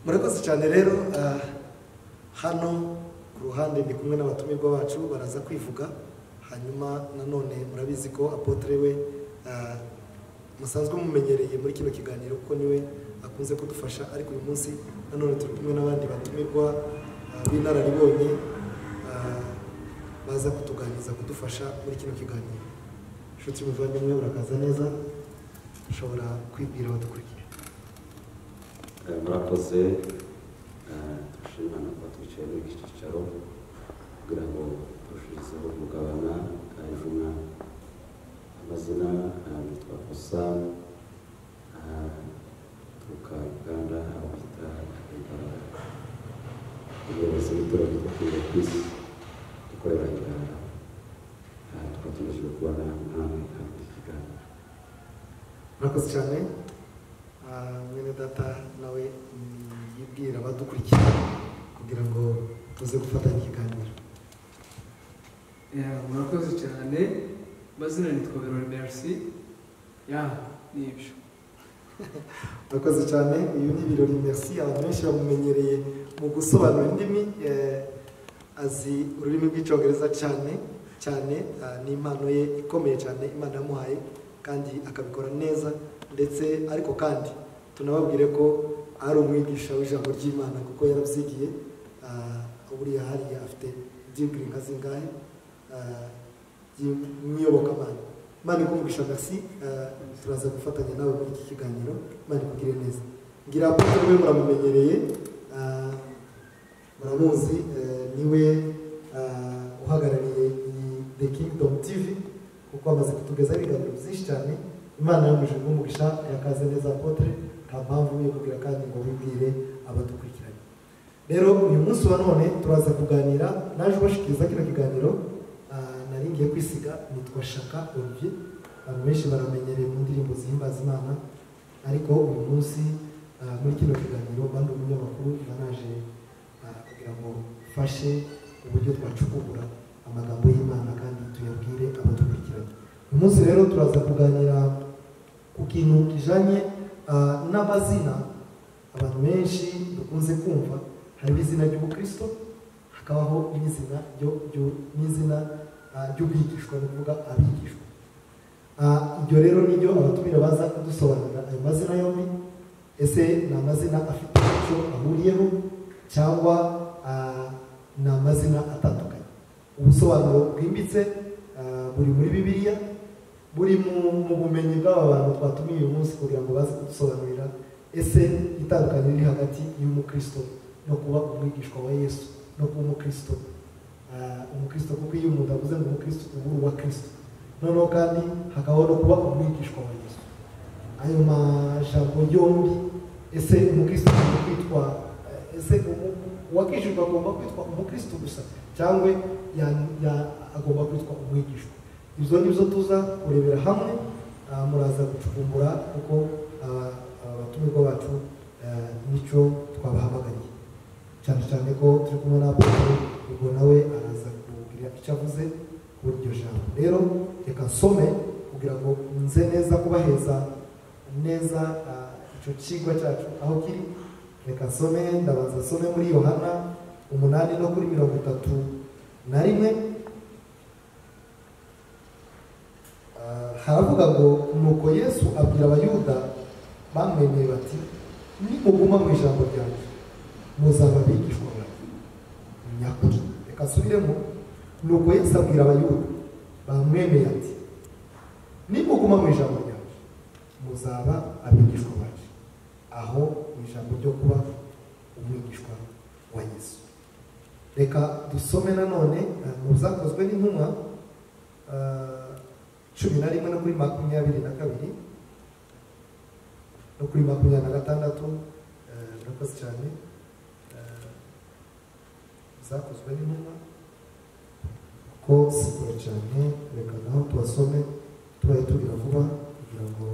Murakoze cyane rero. Hano ku ruhande ndi kumwe n'abatumirwa bacu, baraza kwivuga. Hanyuma nanone murabizi ko apôtre we musanzwe mumenyereye muri kino kiganiro, kuko niwe akunze kudufasha, ariko uyu munsi nanone turi kumwe n'abandi batumirwa b'inararibonye baza kutuganiriza, kudufasha muri kino kiganiro. Inshuti muvandimwe, urakaza neza, ushobora kwibwira abadukurikiye. Murakoze. Turashima Imana kuba twicaye muri iki cyicaro kugira ngo turushizeho kugabana iby'Umwami. Amazina nitwa Kosa, turuka Uganda, aho bita Mbarara, umuyobozi w'itorero ryitwa King of Peace dukorera Uganda. Tukaba tunejejwe kubana namwe hano muri iki kiganiro. Murakoze cyane. Mwene data nawe yibwira abadukurikiye kugira ngo tuze gufatanya ikiganiro. Murakoze cyane. Amazina nitwa Birori Merci. Ya, ni ibyo. Murakoze cyane. Uyu ni Birori Merci, abantu benshi bamumenyereye mu gusobanura indimi, azi ururimi rw'Icyongereza cyane cyane, ni impano ye ikomeye cyane Imana yamuhaye, kandi akabikora neza. Ndetse ariko kandi tunababwire ko ari umwigisha w'ijambo ry'Imana, kuko yarabyigiye. Buriya hariya afite degree nka zingahe mw'iyobokamana. Imana ikumugisha Merci, turaza gufatanya nawe muri iki kiganiro. Imana ikugire neza. Ngira apôtre we muramumenyereye, muramuzi, niwe uhagarariye The Kingdom TV, kuko amaze kutugezaho ibiganiro byinshi cyane. Imana yamuje kumugisha, yakaze neza apôtre, nta mpamvu yo kugira kandi ngo wibwire abadukurikiranye. Rero uyu munsi wa none turaza kuganira, naje ubashikiriza kino kiganiro. Nari ngiye kwisiga, nitwa Shaka Olivier, abantu benshi baramenyereye mu ndirimbo zihimbaza Imana, ariko uyu munsi muri kino kiganiro bandi umunyamakuru banaje kugira ngo mfashe uburyo twacukumbura amagambo y'Imana kandi tuyabwire abadukurikiranye. Uyu munsi rero turaza kuganira ku kintu kijanye n'amazina abantu benshi dukunze kumva. Hari izina ry'ubukristo, hakabaho n'izina n'izina ry'ubwigishwa, ni ukuvuga abigishwa. Ibyo rero nibyo abatumira baza kudusobanurira, ayo mazina yombi. Ese ni amazina afite icyo ahuriyeho cyangwa ni amazina atandukanye? Ubusobanuro bwimbitse buri muri Bibiliya, buri mu bumenyi bw'aba bantu twatumiye uyu munsi kugira ngo baze kudusobanurira ese itandukaniro riri hagati y'umukristo no kuba umwigishwa wa Yesu no kuba umukristo. Umukristo, kuko iyo umuntu avuze ngo umukristo uba uri uwa Kristo, noneho kandi hakabaho no kuba umwigishwa wa Yesu. Ayo majambo yombi, ese umukristo agomba kwitwa, ese uwakijijwe agomba kwitwa umukristo gusa cyangwa agomba kwitwa umwigishwa? Ibyo nibyo tuza kurebera hamwe. Muraza gucukumbura kuko abatumirwa bacu nicyo twabahamagariye, cyane cyane ko turi kumwe na apôtre, ubwo nawe araza kugira icyo avuze kuri iryo jambo. Rero reka nsome kugira ngo nze neza kubaheza neza icyo kigwa cyacu aho kiri. Reka nsome, ndabanza nsome muri Yohana 8 no kuri 31. Haravuga ngo nuko Yesu abwira Abayuda bamwemeye bati, nimuguma mu ijambo ryanjye muzaba abigishwa banjye nyakuri. Reka nsubiremo. Nuko Yesu abwira Abayuda bamwemeye ati, nimuguma mu ijambo ryanjye muzaba abigishwa banjye. Aho mu ijambo ryo kuba umwigishwa wa Yesu. Reka dusome nanone mu Byakozwe n'Intumwa 11 no kuri 22 no kuri 26. Murakoze cyane. Zakozwe n'Intumwa ko si kure cyane, reka naho tubasome tubaye tugira vuba kugira ngo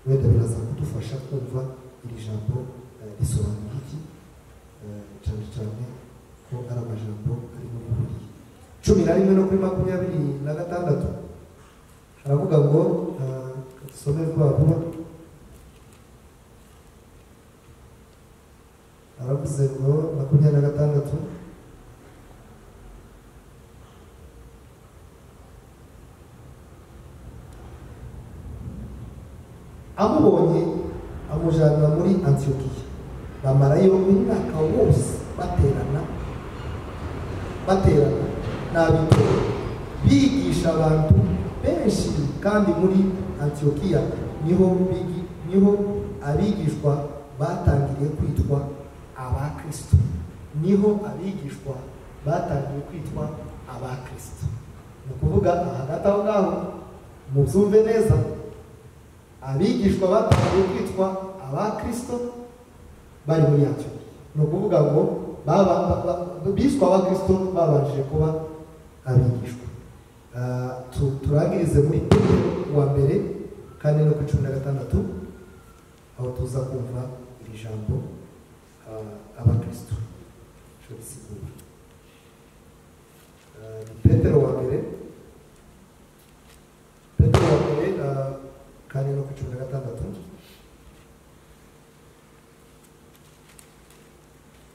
wenda biraza kudufasha kumva iri jambo risobanura iki, cyane cyane ko ari amajambo ari muri Bibiliya. 11 no kuri 26 haravuga ngo dusome vuba vuba. Aravuze ngo 26 amubonye amujana muri Antiyokiya, bamarayo umwaka wose baterana n'ab'itorero, bigisha abantu benshi. Kandi muri Antiyokiya niho abigishwa batangiriye kwitwa abakristo. Niho abigishwa batangiye kwitwa abakristo. Ni ukuvuga hagati aho ngaho mubyumve neza, abigishwa batangiye kwitwa abakristo bari muri Antiyokiya. Ni ukuvuga ngo biswa abakristo babanjije kuba abigishwa. Turangirize muri Petero wa mbere 4 no 16, aho tuza kumva iri jambo abakristo. Petero wa mbere 4 no 16.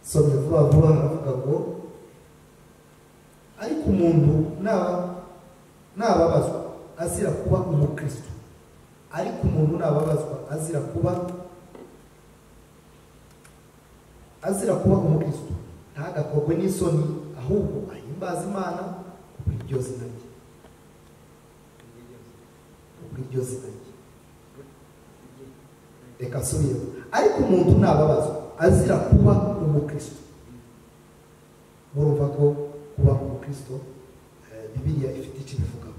Somye vuba vuba, haravuga ngo ariko umuntu nababazwa azira kuba umukristo, ariko umuntu nababazwa azira kuba umukristo ntagakorwe n'isoni, ahubwo ahimbaza Imana kubw'iryo zina rye. Kubw'iryo zina rye. Reka nsubiremo. Ariko umuntu nababazwa azira kuba umukristo. Murumva ko kuba umukristo Bibiliya ifite icyo ibivugaho.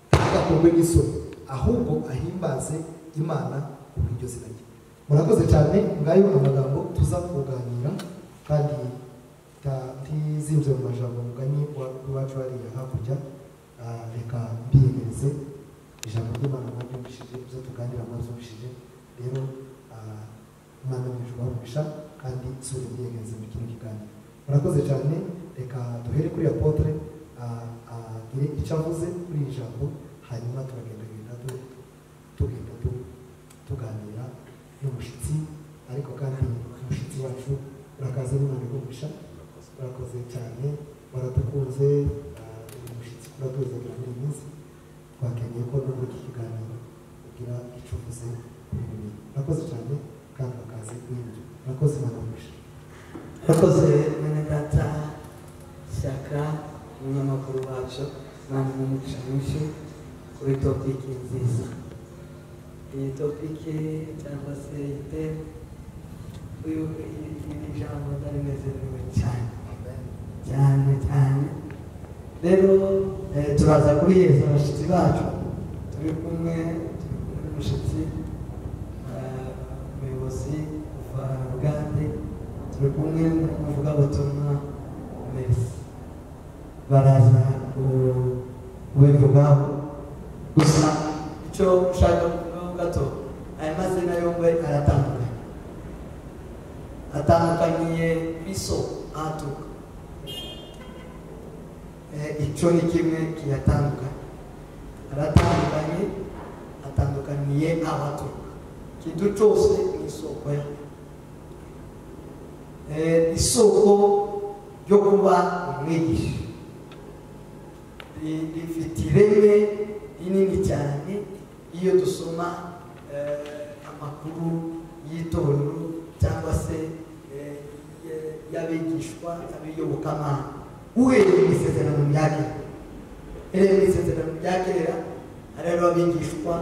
Ntagakorwe n'isoni, ahubwo ahimbaze Imana kubw'iryo zina rye. Murakoze cyane. Ngayo amagambo tuza kuganira, kandi ntizinze mu majambo mugani wacu hariya hakurya. Reka mbiyegereze ijambo ry'Imana mwabyumvishije, ibyo tuganira mwabyumvishije. Rero Imana mu ijuru ibahe, kandi nsubire mbiyegereze muri kino kiganiro. Murakoze cyane. Reka duhere kuri apotre agire icyo avuze kuri iri jambo, hanyuma turagenda tugenda tuganira n'umushyitsi. Ariko kandi umushyitsi wacu urakaze n'Imana igumisha. Urakoze cyane, waradukunze. Umushyitsi uraduzagira muri iyi minsi, twakeneye ko no muri iki kiganiro ugira icyo uvuze kuri ibi bintu. Urakoze cyane kandi urakaze n'ibyo. Urakoze, Imana igumisha. Urakoze mwene data Shyaka, umunyamakuru wacu. Imana umugisha mwinshi kuri topiki nziza. Iyi topiki cyangwa se iyi teme, iri jambo ndarinezerewe cyane cyane cyane. Rero turaza kuriheza abashyitsi bacu turi kumwe n'umushyitsi umuyobozi kuva Bugande, turi kumwe n'umuvugabutumwa Merci. Baraza kubivugaho. Gusa icyo ushaka kuvugaho gato, aya mazina yombi aratandukanye, atandukaniye ku isoko ahaturuka. Icyo ni kimwe kiyatandukanye, aratandukanye, atandukaniye aho aturuka. Ikintu cyose ni isoko yaho. Isoko ryo kuba umwigisha rifite ireme rinini cyane. Iyo dusoma amakuru y'itorero cyangwa se y'abigishwa abiyobokamana, uhereye mu isezerano rya kera, uhereye mu isezerano rya kera, hariho abigishwa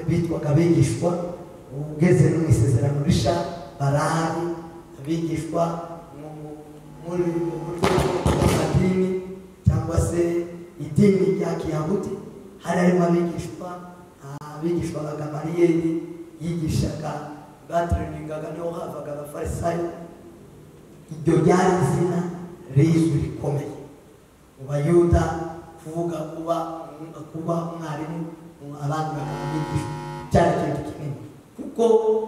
bitwaga abigishwa. Ugeze no mu isezerano risha barahari abigishwa muri buryo bw'amadini cyangwa se idini rya Kiyahudi. Hari harimo abigishwa ba Gamaliyeli yigishaga, batereningaga, niho havaga abafarisayo. Iryo ryari izina rizwi rikomeye mu Bayuda, kuvuga kuba umwarimu, abandi bakabigisha cyari ikintu kinini, kuko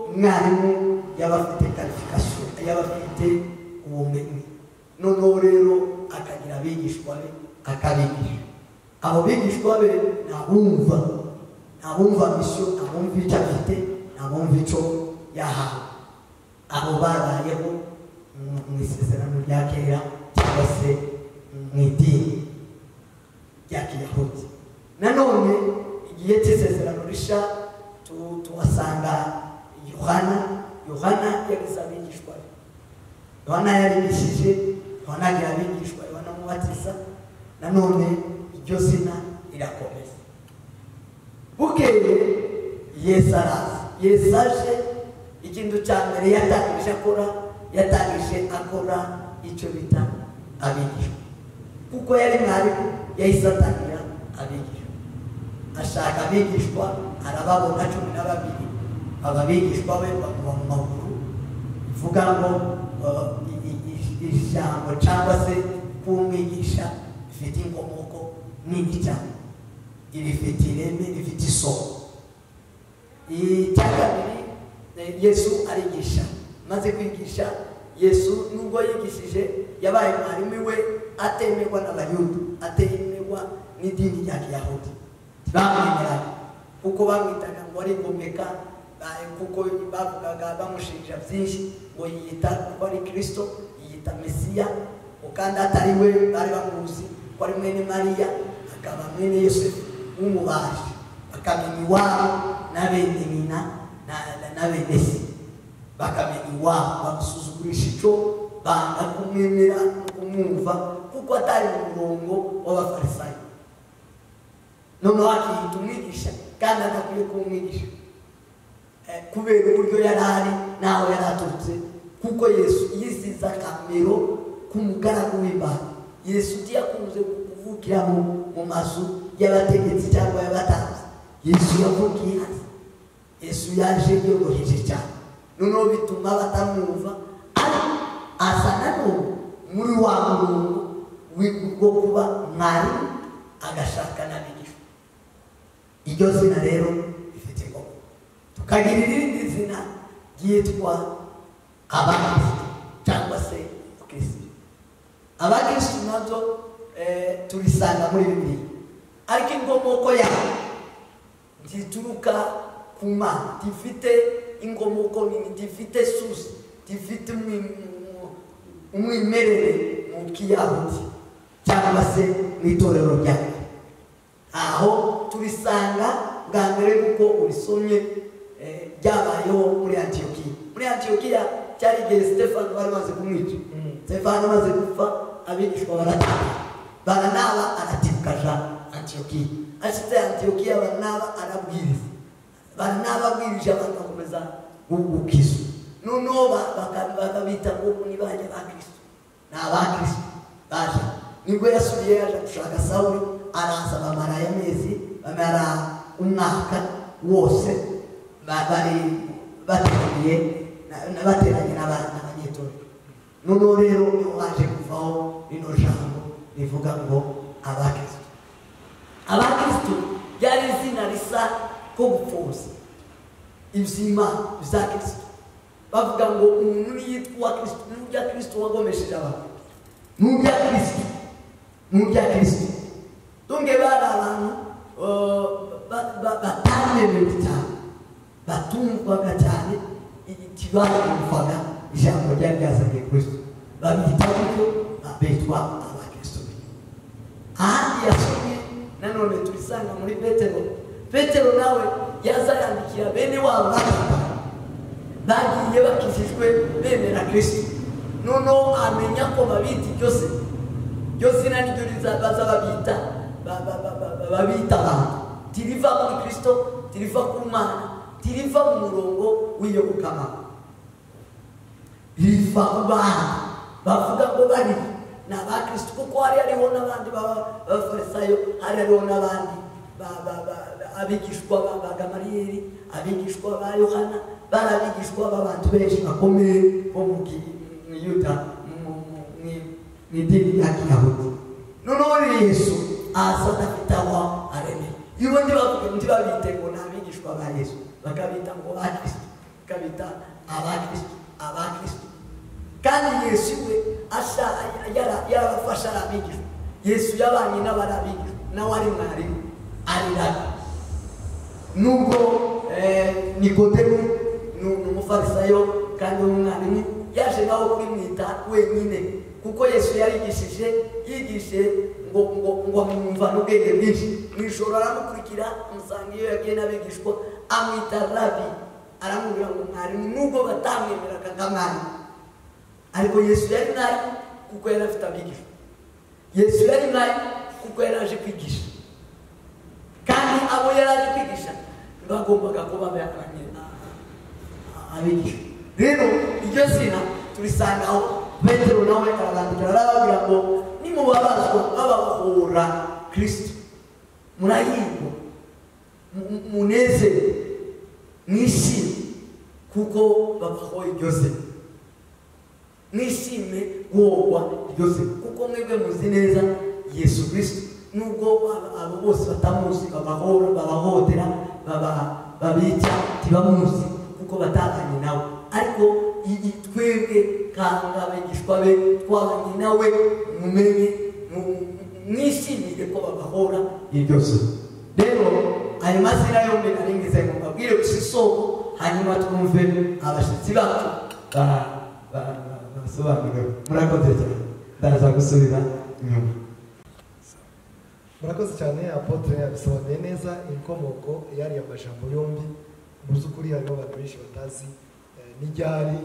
umwarimu yaba afite qualification, yaba afite ubumenyi. Noneho rero akagira abigishwa be akabigisha. Abo bigishwa be ntabumva misiyo, ntabumva icyo afite, ntabumva icyo yahawe. Abo babayeho mu isezerano rya kera cyangwa se mu idini rya Kiyahudi. Nanone igihe cy'isezerano risha tuhasanga Yohana. Yohana yagize abigishwa be. Yohana yarigishije, Yohana agira abigishwa, Yohana Umubatiza. Nanone iryo zina rirakomeza. Bukeye Yesu araza. Yesu aje, ikintu cya mbere yatangije akora, yatangije akora icyo bita abigishwa. Kuko yari mwarimu, yahise atangira abigishwa. Ashaka abigishwa, arababona 12, ababigishwa be bamuba mu maguru. Bivuga ngo ijambo cyangwa se kumwigisha rifite inkomoko nini cyane, rifite ireme, rifite isoko. Icya kabiri, Yesu arigisha. Maze kwigisha, Yesu nubwo yigishije yabaye mwarimu we atemerwa n'Abayuda, atemerwa n'idini rya Kiyahudi. Ntibamwemeraga kuko bamwitaga ngo ari ingomeka, kuko bavugaga bamushinja byinshi ngo yiyita ko ari Kristo, yiyita Mesiya, kandi atari we. Bari bamuzi ko ari mwene Mariya, akaba mwene Yosefu w'umubaji, bakamenya iwabo na bene nyina na bene se, bakamenya iwabo, bamusuzugurisha icyo, banga kumwemera no kumwumva kuko atari mu murongo w'Abafarisayo. Noneho akiyita umwigisha kandi adakwiye kumwigisha kubera uburyo yari ari n'aho yari aturutse, kuko Yesu yisize akamero k'umugaragu w'Imana. Yesu ntiyakunze kuvukira mu mazu y'abategetsi cyangwa y'abatambyi. Yesu yavukiye hasi. Yesu yaje yoroheje cyane, noneho bituma batamwumva, ariko asa nanone muri wa murongo wo kuba mwarimu, agashaka n'abigishwa. Iryo zina rero rifite inkomoko. Tukagira irindi zina ryitwa Abakristo cyangwa se Kristo. Abakristo nabyo turisanga muri Bibiliya, ariko inkomoko yabo ntituruka ku Mana, tifite inkomoko nini, tifite source, tifite umwimerere mu Kiyahudi cyangwa se mu itorero rya mbere. Aho turisanga bwa mbere kuko urisomye ryabayeho muri Antiyokiya. Muri Antiyokiya cyari igihe Stefano bari bamaze kumwica. Stefano amaze gupfa, abigishwa barataha. Baranaba aratibuka aja Antiyokiya. Ashitse Antiyokiya, Baranaba arabwiriza. Baranaba abwirije, abantu bakomeza gukizwa. Noneho bakabita ngo ni bajya ba Kristo, ni abakristo baje. Nibwo yasubiye yaje gushaka Sawuli, araza bamara amezi, bamara umwaka wose bari bateraniye bateranye n'abanyetorero. Noneho rero niho haje kuvaho rino jambo rivuga ngo abakristo. Abakristo ryari izina risa ko gupfuza iby'Imana bya Kristo. Bavuga ngo umuntu niyitwa Kristo, n'urya Kristo wagomesheje abantu, n'urya Kristo, n'urya Kristo. Tunge bari abantu batanemewe cyane, batumvaga cyane, ntibarumvaga ijambo ryari ryazanye Kristo, babita gutyo, bitwa abakristo. Ahandi yasomye nanone turisanga muri Petero. Petero nawe yaza yandikira bene wabo bagiye bakijijwe bemera Kristo. Noneho amenya ko babita iryo zina, iryo zina niryo baza babita babita abantu. Tiriva kuri Kristo, tiriva ku Mana, tiriva mu murongo w'iyobokamana, riva ku bantu bavuga ngo bari ni abakristo, kuko hari hariho n'abandi b'Abafarisayo, hari hariho n'abandi abigishwa ba Gamaliyeli, abigishwa ba Yohana, bari abigishwa b'abantu benshi bakomeye bo mu Yuda, mu idini ya Kiyahudi. Noneho Yesu aza adafite aho aremeye. Iyo ntibabite ngo ni abigishwa ba Yesu, bakabita ngo abakristo, bakabita abakristo, abakristo. Kandi Yesu we yarabafasha ari abigishwa. Yesu yabanye n'abari abigishwa, nawe ari mwarimu, ari rabi. Nubwo Nikodemu ni umufarisayo kandi w'umwarimu, yaje nawe kwimwita wenyine, kuko Yesu yarigishije, yigishe ngo ngo ngo amwumva n'ubwenge bwinshi. Mu ijoro aramukurikira, amusanga iyo yagiye n'abigishwa, amwita rabi, aramubwira ngo mwarimu, nubwo batamwemeraga nka mwarimu. Ariko Yesu yari mwarimu kuko yari afite abigishwa. Yesu yari mwarimu kuko yari aje kwigisha, kandi abo yari aje kwigisha bagombaga kuba abigishwa. Rero iryo zina turisangaho. Petero nawe arabandikira, arababwira ngo nimubabazwa babahora Kristo, murahirwa, munezerwe, mwishime, kuko babahoye iryo zina. Mwishime guhorwa iryo zina, kuko mwebwe muzi neza Yesu Kristo. Nubwo abo bose batamuzi, babahora, babahotera, babica, ntibamuzi kuko batabanye nawe, ariko twebwe kandi abigishwa be twabanye nawe, mumenye, mwishimire ko babahora iryo zina. Rero ayo mazina yombi naringize ngo mbabwire gusa isoko, hanyuma twumve abashyitsi bacu basobanure. Murakoze cyane, ndaza gusubira inyuma. Murakoze cyane, Apotre yabisobanuye neza inkomoko y'ariya majambo yombi. Mu by'ukuri harimo abantu benshi batazi n'iryari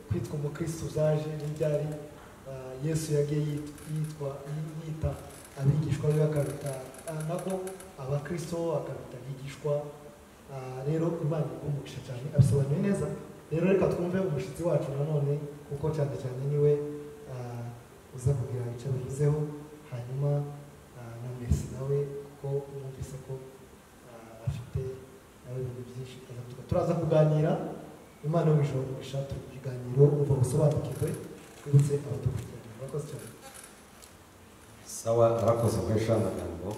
kwitwa umukristo uzaje, n'iryari Yesu yagiye yitwa yita abigishwa be, akabita nako abakristo, akabita abigishwa. Rero Imana igumugisha cyane, abisobanuye neza. Rero reka twumve umushyitsi wacu nanone, kuko cyane cyane niwe uza kugira icyo abivuzeho, hanyuma na Merci nawe, kuko mwumvise ko afite nawe ibintu byinshi azavuga. Turaza kuganira, Imana yo mu ijuru umugisha, turi mu kiganiro umva usobanukirwe, twibutse abadukurikirana. Murakoze cyane. Sawa, arakoze guhesha amagambo.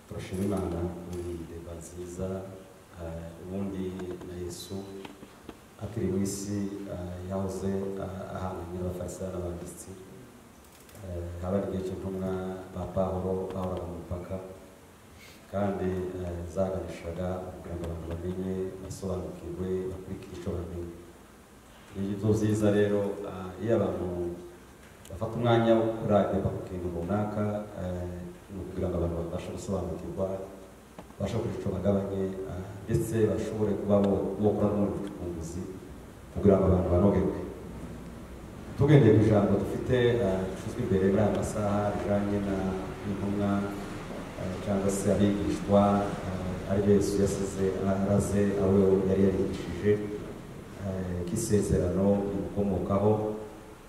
Turashima Imana kuri débat nziza. Ubundi na Yesu akiri mu isi yahoze ahanganye n'abafarisayo n'abanditsi. Haba igihe cy'intumwa ba Pawulo bahoraga mu mupaka, kandi zaganishaga kugira ngo abantu bamenye, basobanukirwe, bakurikire icyo bamenye. Ni byo byiza rero iyo abantu bafata umwanya wo gukora débat ku kintu runaka, ni ukugira ngo abantu babashe gusobanukirwa, babashe kugira icyo bagabanye, ndetse bashobore kuba bokora n'ubundi bucukumbuzi kugira ngo abantu banogerwe. Tugendeye ku ijambo dufite dushyizwe imbere muri aya masaha rijanye n'intumwa cyangwa se abigishwa, aribyo Yesu yasize araze abo yari yarigishije, k'isezerano rimukomokaho,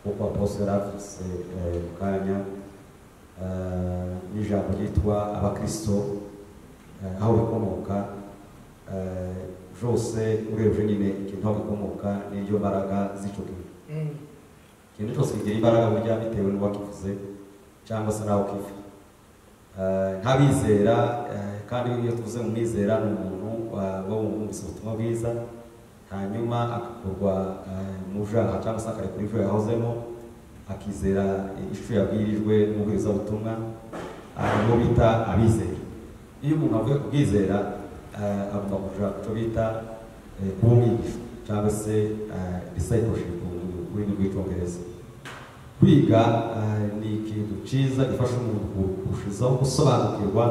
kuko Apostle yaravuze mu kanya n'ijambo ryitwa abakristo, aho bikomoka byose urebye nyine ikintu aho bikomoka n'iryo mbaraga z'icyo kintu. Ikintu cyose kigira imbaraga burya bitewe n'uwakivuze cyangwa se nawe ukiva. Nk'abizera, kandi iyo tuvuze mu mwizera ni umuntu uba wumvise ubutumwa bwiza, hanyuma agakorwa mu byaha cyangwa se akarekura ibyo yahozemo, akizera icyo yabwirijwe n'umubwirizabutumwa, nibo bita abizera. Iyo umuntu avuye kubwizera agomba kuja ku cyo bita kuba umwigishwa cyangwa se discipleship mu rurimi rw'icyongereza. Kwiga ni ikintu cyiza gifasha umuntu kurushizaho gusobanukirwa,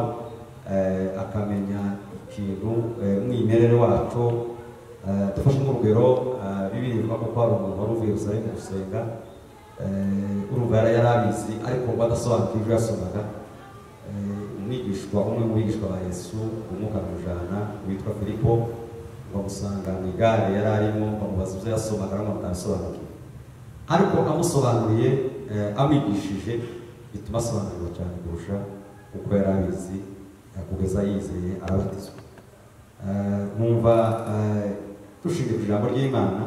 akamenya ikintu umwimerere wacu. Dufashe nk'urugero, Bibiliya ivuga ko hari umuntu wari uvuye Yerusalemu gusenga, urumva yari abizi ariko badasobanukiwe ibyo yasomaga. Umwigishwa umwe mu bigishwa ba Yesu umwuka aramujana witwa Filipo, bamusanga mu igare yari arimo, bamubaza ibyo yasomaga aramubwira atabisobanukiwe, ariko amusobanuriye, amwigishije, bituma asobanukirwa cyane kurusha uko yari abizi, kugeza yizeye arabatizwa. Nkumva dushingiye ku ijambo ry'Imana,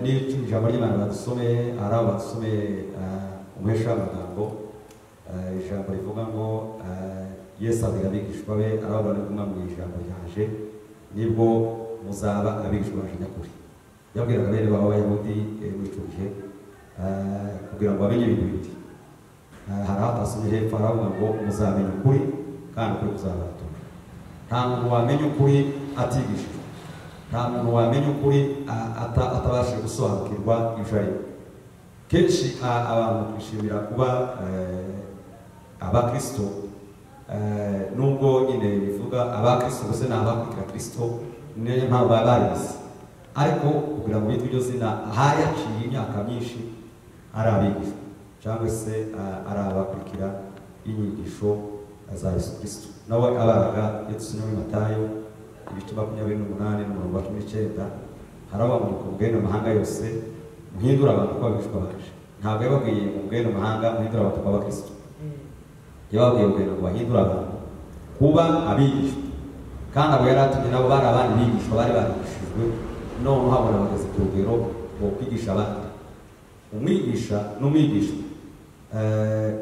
n'iyo ijambo ry'Imana badusomeye, hari aho badusomeye umuhesha w'amagambo, ijambo rivuga ngo Yesu abwira abigishwa be, arababwira ngo mu ijambo ryanje nibwo muzaba abigishwa banje nyakuri. Yabwiraga bene babo b'Abayahudi muri icyo gihe kugira ngo bamenye ibintu bibiri. Hari aho atasomye hepfo aravuga ngo muzamenya ukuri kandi ukuri kuzabatura. Nta muntu wamenya ukuri atigishijwe. Nta muntu wamenya ukuri atabashije gusobanukirwa ibyo ari byo. Kenshi abantu twishimira kuba abakristo, nubwo nyine bivuga abakristo gusa ni abakurikira Kristo, niyo mpamvu baba barize. Ariko kugira ngo bitwe iryo zina hari haciye imyaka myinshi ari abigishwa cyangwa se ari abakurikira inyigisho za Yesu Kristo. Nawe abaraga iyo dusomye muri Matayo ibice 28 n'umurongo wa 19, haravuga ngo mubwire amahanga yose muhindure abantu ko abigishwa baje. Ntabwo yababwiye ngo mubwire amahanga muhindure abantu ko abakristo. Yababwiye ngo bahindure abantu kuba abigishwa, kandi abo yari atumye nabo bari abandi bigishwa bari barigishijwe, noneho habona bageze ku rugero rwo kwigisha abandi. Umwigisha n'umwigishwa,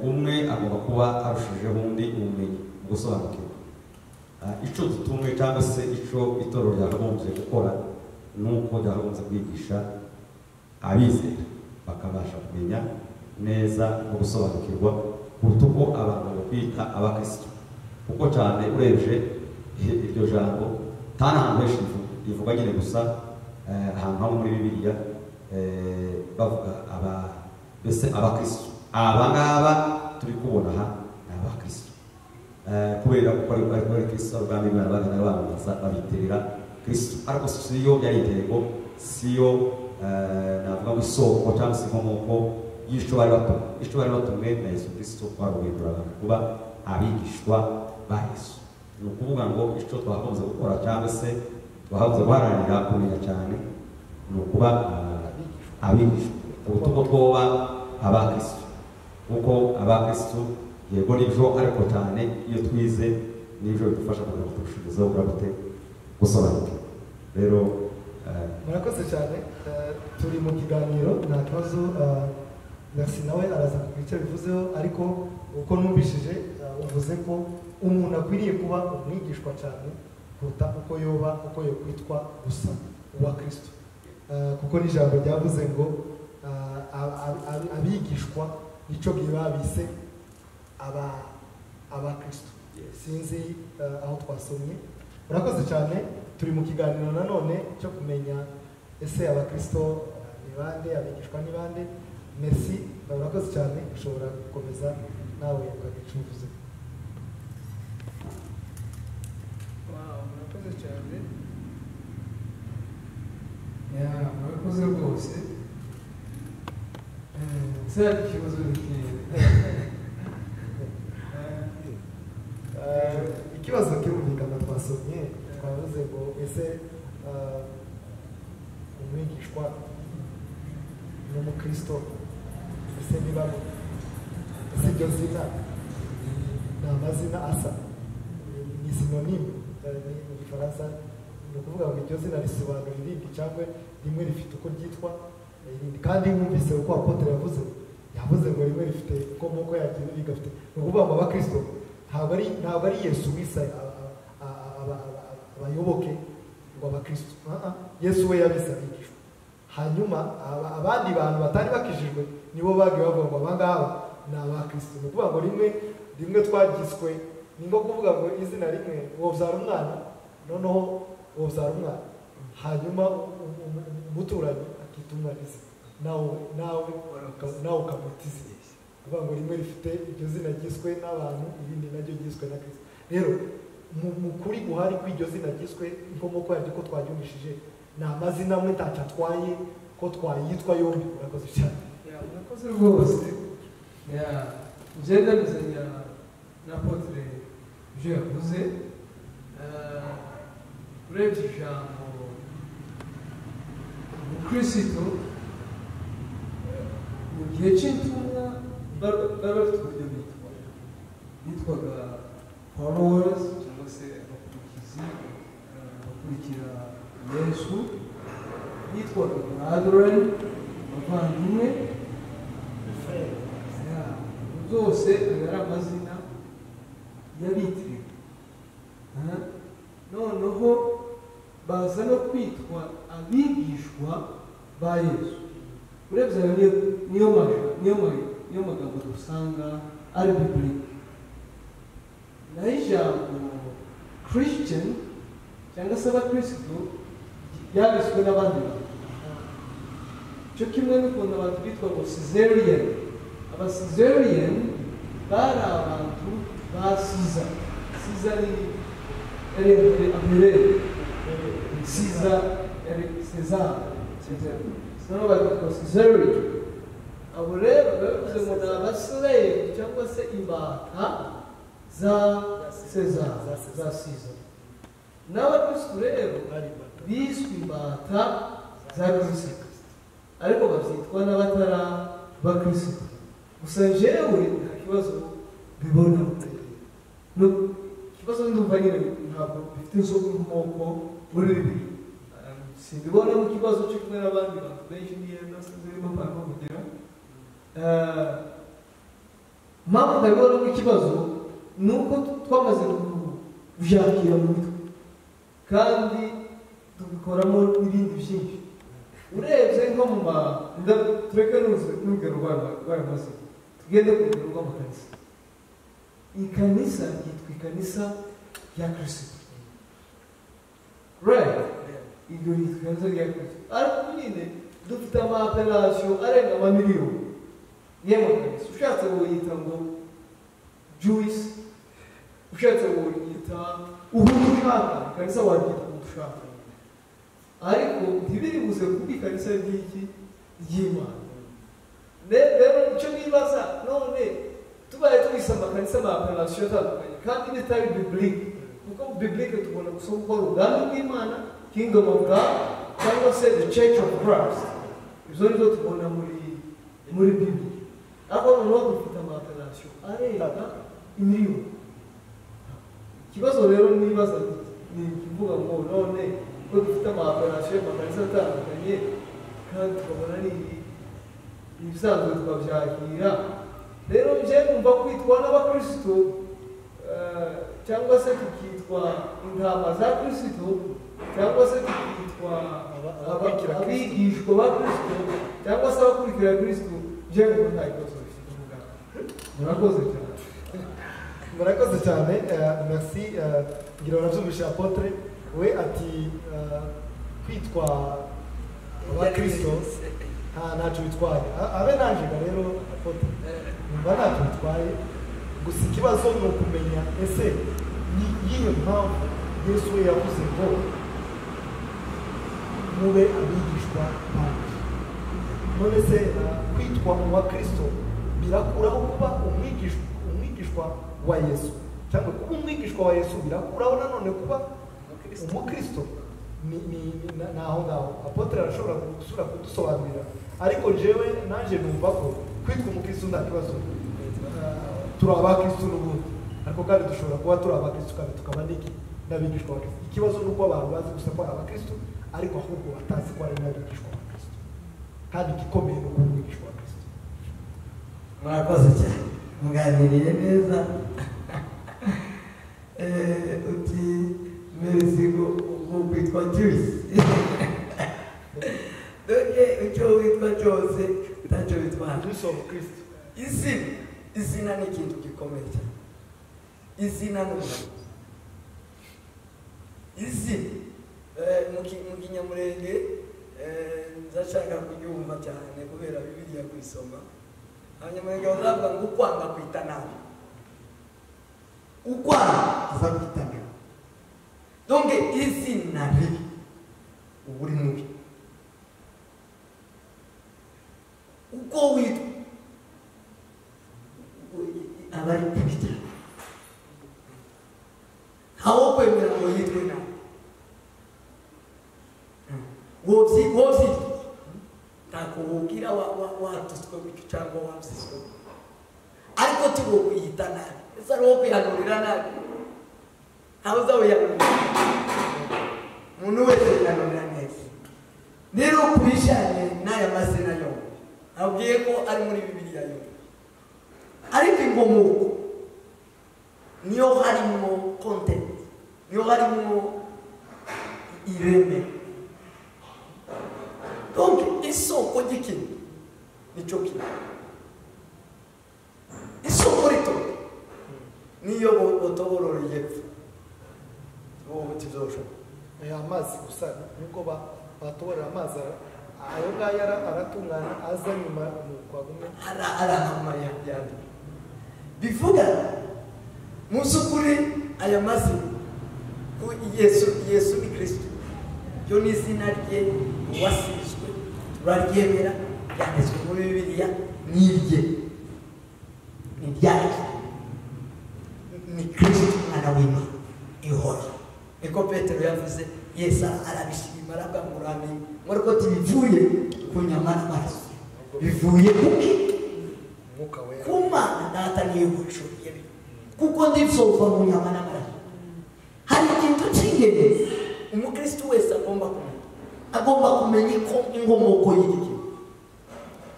umwe agomba kuba arushijeho undi ubumenyi mu gusobanukirwa. Icyo dutumwe cyangwa se icyo itorero ryakagombye gukora ni uko ryakagombye kwigisha abizera bakabasha kumenya neza no gusobanukirwa kuruta uko abantu bakwita abakristo. Kuko cyane urebye iryo jambo nta n'ahantu henshi rivuga nyine gusa ahantu hamwe muri Bibiliya bavuga aba mbese abakristo. Aba ngaba turi kubona aha ni abakristo, kubera ko ari Kristo ubwami bw'Imana bagana bamamaza babiterera Kristo. Ariko siyo yari intego, siyo navuga ngo isoko cyangwa se inkomoko y'icyo bari batumwe. Icyo bari batumwe na Yesu Kristo kwari uguhindura abantu kuba abigishwa ba Yesu. Ni ukuvuga ngo icyo twakunze gukora cyangwa se twakunze guharanira kumenya cyane ni ukuba abigishwa, kuruta uko twoba abakristo. Kuko abakristo yego nibyo, ariko cyane iyo twize nibyo bidufasha kugira ngo turushijeho gute gusobanukirwa. Rero murakoze cyane, turi mu kiganiro nta kibazo. Merci nawe araza kugira icyo bivuzeho, ariko uko numvishije uvuze ko umuntu akwiriye kuba umwigishwa cyane kuruta uko yoba uko yokwitwa gusa uwa Kristo, kuko n'ijambo ryavuze ngo abigishwa nicyo gihe babise abakristo. Sinzi aho twasomye. Murakoze cyane, turi mu kiganiro nanone cyo kumenya ese abakristo ni bande, abigishwa ni bande. Merci, murakoze cyane, ushobora gukomeza nawe ukagira icyo uvuze. Murakoze cyane, murakoze rwose. Cyari ikibazo gikwiye. Ikibazo kirumvikana, twasomye twavuze ngo ese umwigishwa n'umukristo ese ni bamwe? Ese iryo zina ni amazina asa, ni synonyme mu Gifaransa? Ni ukuvuga ngo iryo zina risobanura irindi cyangwa rimwe rifite uko ryitwa irindi. Kandi wumvise uko apotre yavuze, yavuze ngo rimwe rifite inkomoko yaryo irindi rigafite. Ni ukuvuga ngo abakristo ntabwo ari Yesu wisa abayoboke ngo abakristo. Yesu we yabise abigishwa, hanyuma abandi bantu batari bakijijwe nibo bagiye bavuga ngo aba ngaba ni abakristo. Ni ukuvuga ngo rimwe twagiswe, ni nko kuvuga ngo izina rimwe wobyara umwana, noneho wobyara umwana hanyuma umuturanyi akita umwana izina, nawe ukamwita izina. Kuvuga ngo rimwe rifite iryo zina ryiswe n'abantu, irindi naryo ryiswe na Kristo. Rero mu kuri guhari kw'iryo zina ryiswe, inkomoko yaryo ko twaryumvishije ni amazina amwe ntacyo atwaye ko twayitwa yombi. Murakoze cyane. Murakoze rwose. Njye ndamuzanya na apotre ibyo yavuze. Urebye ijambo umukristo mu gihe cy'intumwa bari bafite uburyo bitwa, bitwaga followers cyangwa se abakurikizi, abakurikira Yesu, bitwaga brethren, abavandimwe. Zose ayo ari amazina y'abitiriwe. Noneho baza no kwitwa abigishwa ba Yesu. Urebye ayo niyo magambo dusanga ari biblique. Naho ijambo Christian cyangwa se abakristo Ryabiswe n'abandi bantu. Cyo kimwe n'ukuntu abantu bitwa ngo Caesarian. Aba Caesarian bari abantu ba Caesar. Caesar ni empereur. Caesar yari Caesar. Noneho bakitwa Caesarian. Abo rero babivuze ngo ni abaslave cyangwa se imbata za Caesar, za Caesar. N'abakristu rero biswe imbata za Kristo, ariko babyitwa n'abatara bakristo. Gusa jewe nta kibazo bibona. No ikibazo ndumva nyine ntabwo bifite inkomoko muri Bibiliya. Simbibonamo ikibazo cyo kumwe n'abandi bantu benshi niyenda sinzirimo mpamvu kugira. Mpamvu ndabibonamo ikibazo ni uko twamaze kubyakira mu mitwe kandi tubikoramo n'ibindi byinshi. Urebye nko mu tureke n'urugero rw'ayo mazina, tugende ku rugero rw'amakanisa. Ikanisa ryitwa ikanisa rya Kristo, right? Iryo ryitwa ikanisa rya Kristo, ariko nyine dufite ama-appellation arenga amamiliyoni y'amakanisa. Ushatse woyita ngo Jewish, ushatse woyita ubundi ushaka, ikanisa waryita ubundi ushaka, ariko ntibiribuze kuba ikanisa ry'iki ry'Imana. Rero icyo nibaza none tubaye twise amakanisa ama-appellation atandukanye kandi bitari biblique, kuko biblique tubona gusa ko ari ubwami bw'Imana, kingdom of God, cyangwa se the church of Christ. Ibyo ni byo tubona muri Bibiliya. Ariko noneho dufite ama-appellation arenga imiliyoni. Ikibazo rero nibaza ni ikivuga ngo none ko dufite ama-appellation y'amakanisa atandukanye kandi tukabona ni ibisanzwe tukabyakira. Rero nje numva kwitwa n'abakristo cyangwa se tukitwa intama za Kristo cyangwa se tukitwa abigishwa ba Kristo cyangwa se abakurikira Kristo, nje numva nta kibazo bifite umugabo. Murakoze cyane. Murakoze cyane, merci. Ngira barabyumvishe apotre we ati kwitwa abakristo ntacyo bitwaye. Abe nanjye rero apotre numva ntacyo bitwaye, gusa ikibazo ni ukumenya ese ni iyihe mpamvu Yesu we yavuze ngo mube abigishwa banjye. None se kwitwa uwakristo birakuraho kuba umwigishwa wa Yesu, cyangwa kuba umwigishwa wa Yesu birakuraho nanone kuba umukristo? Ni aho ngaho apotre arashobora gusura kudusobanurira, ariko jewe nanjye numva ko kwitwa umukristo nta kibazo. Turi abakristo n'ubundi, ariko kandi dushobora kuba turi abakristo kandi tukaba n'iki n'abigishwa ba Kristo. Ikibazo ni uko abantu bazi gusa ko ari abakristo, ariko ahubwo batazi ko ari n'abigishwa ba Kristo, kandi igikomeye ni ukuba umwigishwa wa Kristo. Murakoze cyane, muganiriye neza. Uti merci ngo kwitwa Juice. Doke icyo witwa cyose ntacyo bitwara. Juice of Kristo. Izina ni ikintu gikomeye cyane. Izina ni umuntu. Izina mu Kinyamurenge nzashaka kuryumva cyane kubera Bibiliya kuyisoma. Abanyamurenge bazavuga ngo ukwanga kwita nabi. Ukwanga azakwita nabi. Donc izina ribi uba uri mubi. Uko witwa aba ari kubi cyane. Ntawo kwemera ngo yitwe nabi. Wobyitwa ntako wubwira watutswe gutyo cyangwa wabyiswe, ariko tiwokwiyita nabi. Ese ari uwo kwihanurira nabi? Ntawe uzawihanurira. Umuntu wese yihanurira neza. Rero ku bijyanye n'aya mazina yombi nabwiye ko ari muri Bibiliya yombi, ariko inkomoko niyo harimo content, niyo harimo ireme. Donc isoko ry'ikintu nicyo kintu. Isoko rito niyo botobororeye epfo wowe utizoshoboka. Amazi gusa nubwo batoborera amazi ayo ngayo aratungana aza nyuma nuko agumye arahama yandi. Bivuga mu by'ukuri aya mazina ku Yesu ni Kristo, ryo ni izina rye wasizwe, turaryemera, ryanditswe muri Bibiliya, ni irye, ni iryacu, ni Kristo umwana w'Imana ihora. Niko Petero yavuze, Yesu arabishima aravuga ngo uramenye ngo ariko tibivuye ku nyama n'amaraso, bivuye kuki? Ku Mana Data niyo gucuriye, kuko ndizova mu nyama n'amaraso. Hari ikintu cy'ingenzi umukristo wese agomba kumenya, agomba kumenya ko inkomoko y'iki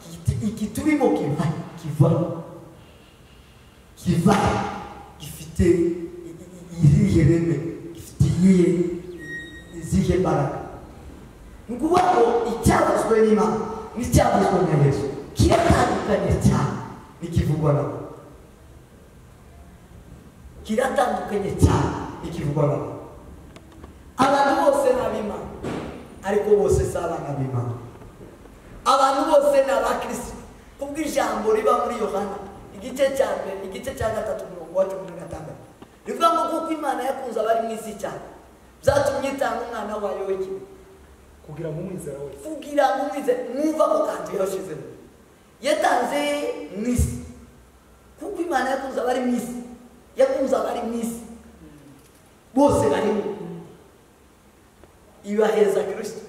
kintu iki turimo kiva gifite irihe reme, gifite izihe mbaraga. Ni ukuvuga ngo icyavuzwe n'Imana n'icyavuzwe na Yesu kiratandukanye cyane n'ikivugwa nabo, kiratandukanye cyane n'ikivugwa nabo. Abantu bose ni ab'Imana, ariko bose si abana b'Imana. Abantu bose ni abakristo, kubw'ijambo riba muri Yohana igice cya mbere, igice cya 3 umurongo wa 16 rivuga ngo kuko Imana yakunze abari mu isi cyane, byatumye itanga umwana wayo w'ikinege kugira ngo umwizera wese, kugira ngo umwizere. Mwumva ko kandi yashizemo yatanze mu isi, kuko Imana yakunze abari mu isi, yakunze abari mu isi bose barimo, ibaheza Kristo.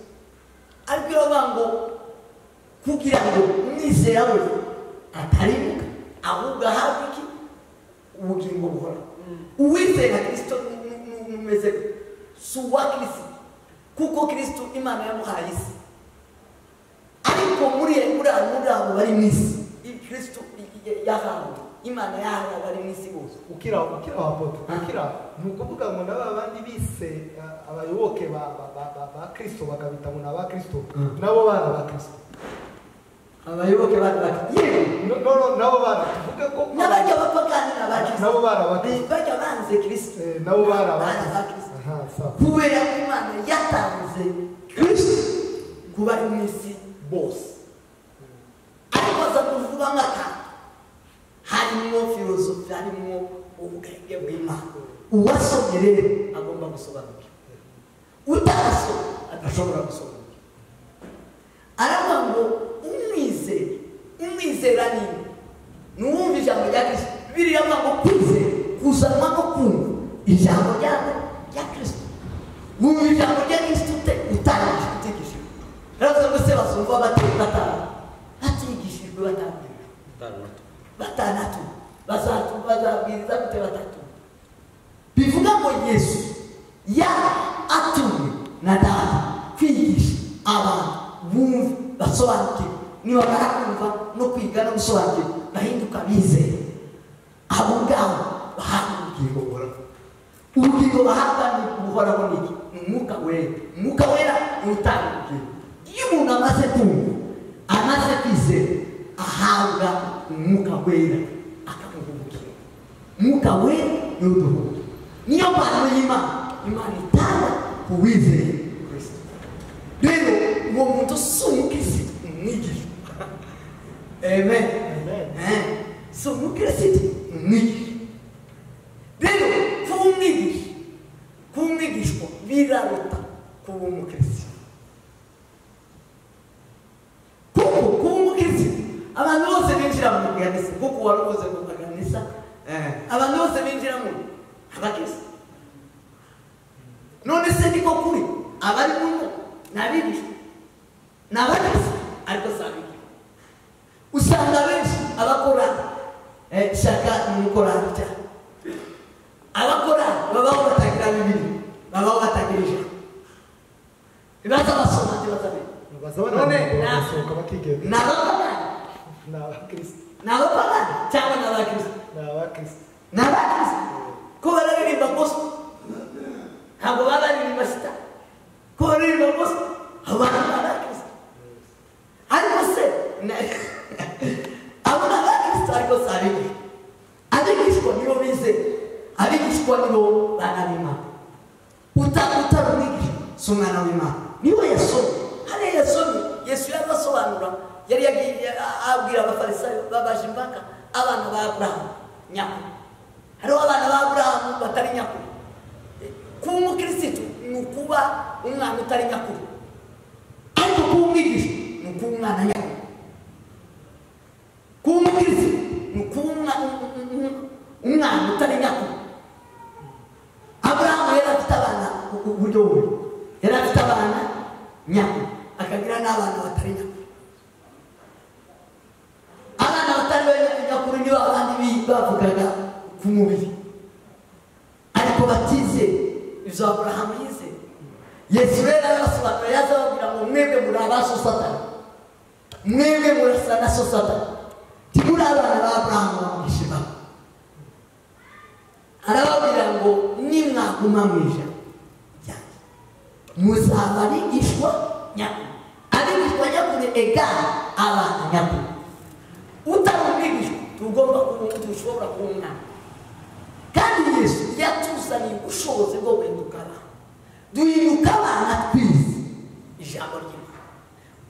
Ariko iravuga ngo kugira ngo umwizera wese atarimuka ahubwo ahabwe iki? Ubugingo buhoraho. Uwizera Kristo numeze si uwa Kristo, kuko Kristo Imana yamuhaye isi, ariko muri abo bari mu isi Kristo yahawe, Imana yahawe abari mu isi bose. Ukira apotre, ukira ni ukuvuga ngo n'aba bandi bise abayoboke ba Kristo bakabita ngo n'aba Kristo, nabo bana ba Kristo, abayoboke ba Kristo, no nabo bana, tuvuge ko n'abajya bapagani n'aba Kristo, nabo bana ba Kristo, bajya banze Kristo, nabo bana ba Kristo. Kubera ko Imana yatanze Kristo kuba ari mu isi bose, ariko aza kuvuga nk'akantu harimo filozofi, harimo ubwenge bw'Imana. Uwasomye rero agomba gusobanukirwa, utarasomye adashobora gusobanukirwa. Aravuga ngo umwizera ni nuwumva ijambo rya Kristo. Bibiliya iravuga ngo kwizera kuzanwa no kumva ijambo rya Kristo. Wumva ijambo rya Kristo utigishijwe. Aravuga ngo se bazumva batigishijwe, batanatu bazabwiriza gute batatu? Bivuga ngo Yesu atumwe na Data kwigisha abantu bumva basobanukirwe, nibamara kumva no kwiga no gusobanukirwa bahinduka bizera, abo ngabo bahabwa ubugingo buhoraho. Ubugingo bahabwa buhoraho ni iki? Ni Umwuka Wera. Umwuka Wera ni utanga ubugingo. Iyo umuntu amaze kumva, amaze kwizera, ahabwa Umwuka Wera akamuha ubugingo. Umwuka Wera ni uduha, niyo mpano y'Imana Imana itanga ku wizeye Kristo. Rero uwo muntu si umukristo, umwigishwa. Amen. Si umukristo, umwigishwa. Rero kuba umwigisha, kuba umwigishwa biraruta kuba umukristo. Kuko kuba umukristo abantu bose binjira mu kanisa, kuko wari uvuze ngo kanisa, abantu bose binjira mu abakristo. None se niko kuri abari muno n'abigishwa n'abakristo, ariko si abigishwa. Usanga benshi abakora shaka n'umukorari cyane, abakora babaho batagira Bibiliya, babaho batagira ijambo, baza basoma ntibazamenye. None ni abapagani, ni abapagani cyangwa ni abakristo? Ni abakristo ko bararirimba gospel, ntabwo baba baririmba shitani, ko baririmba gospel, abo bantu ni abakristo. Ariko se abo ni abakristo, ariko si abigishwa. Abigishwa nibo bizera, abigishwa nibo bana b'Imana. Utari umwigishwa si umwana w'Imana, niwe yasomye Hariya yasomye Yesu yarabasobanura, yari yagiye abwira abafarisayo babaje impaka abana ba Aburahamu nyakuri. Hariho abana ba Aburahamu batari nyakuri. Kuba umukirisitu ni ukuba umwana utari nyakuri, ariko kuba umwigisha ni ukuba umwana nyakuri. Kuba umukirisitu ni ukuba umwana utari nyakuri. Aburahamu yari afite abana uburyo bubiri, yari afite abana nyakuri akagira n'abana batari nyakuri. Abana batari nyakuri nibo abandi bavugaga ku mubiri, ariko batize ibyo Aburahamu yize. Yesu rero arabasobanurira, yaza ababwira ngo mwebwe muri abaso Satani, mwebwe murasa na so Satani, ntimuri abana ba Aburahamu bamugisha impaka. Arababwira ngo nimwaguma mu ijambo ryanjye muzaba abigishwa nyakuri. Abigishwa nyakuri egare abana nyakuri. Utari umwigishwa tugomba kuba dushobora kuba umwana. Kandi Yesu yatuzaniye ubushobozi bwo guhinduka abana. Duhinduka abana twize ijambo ry'Imana.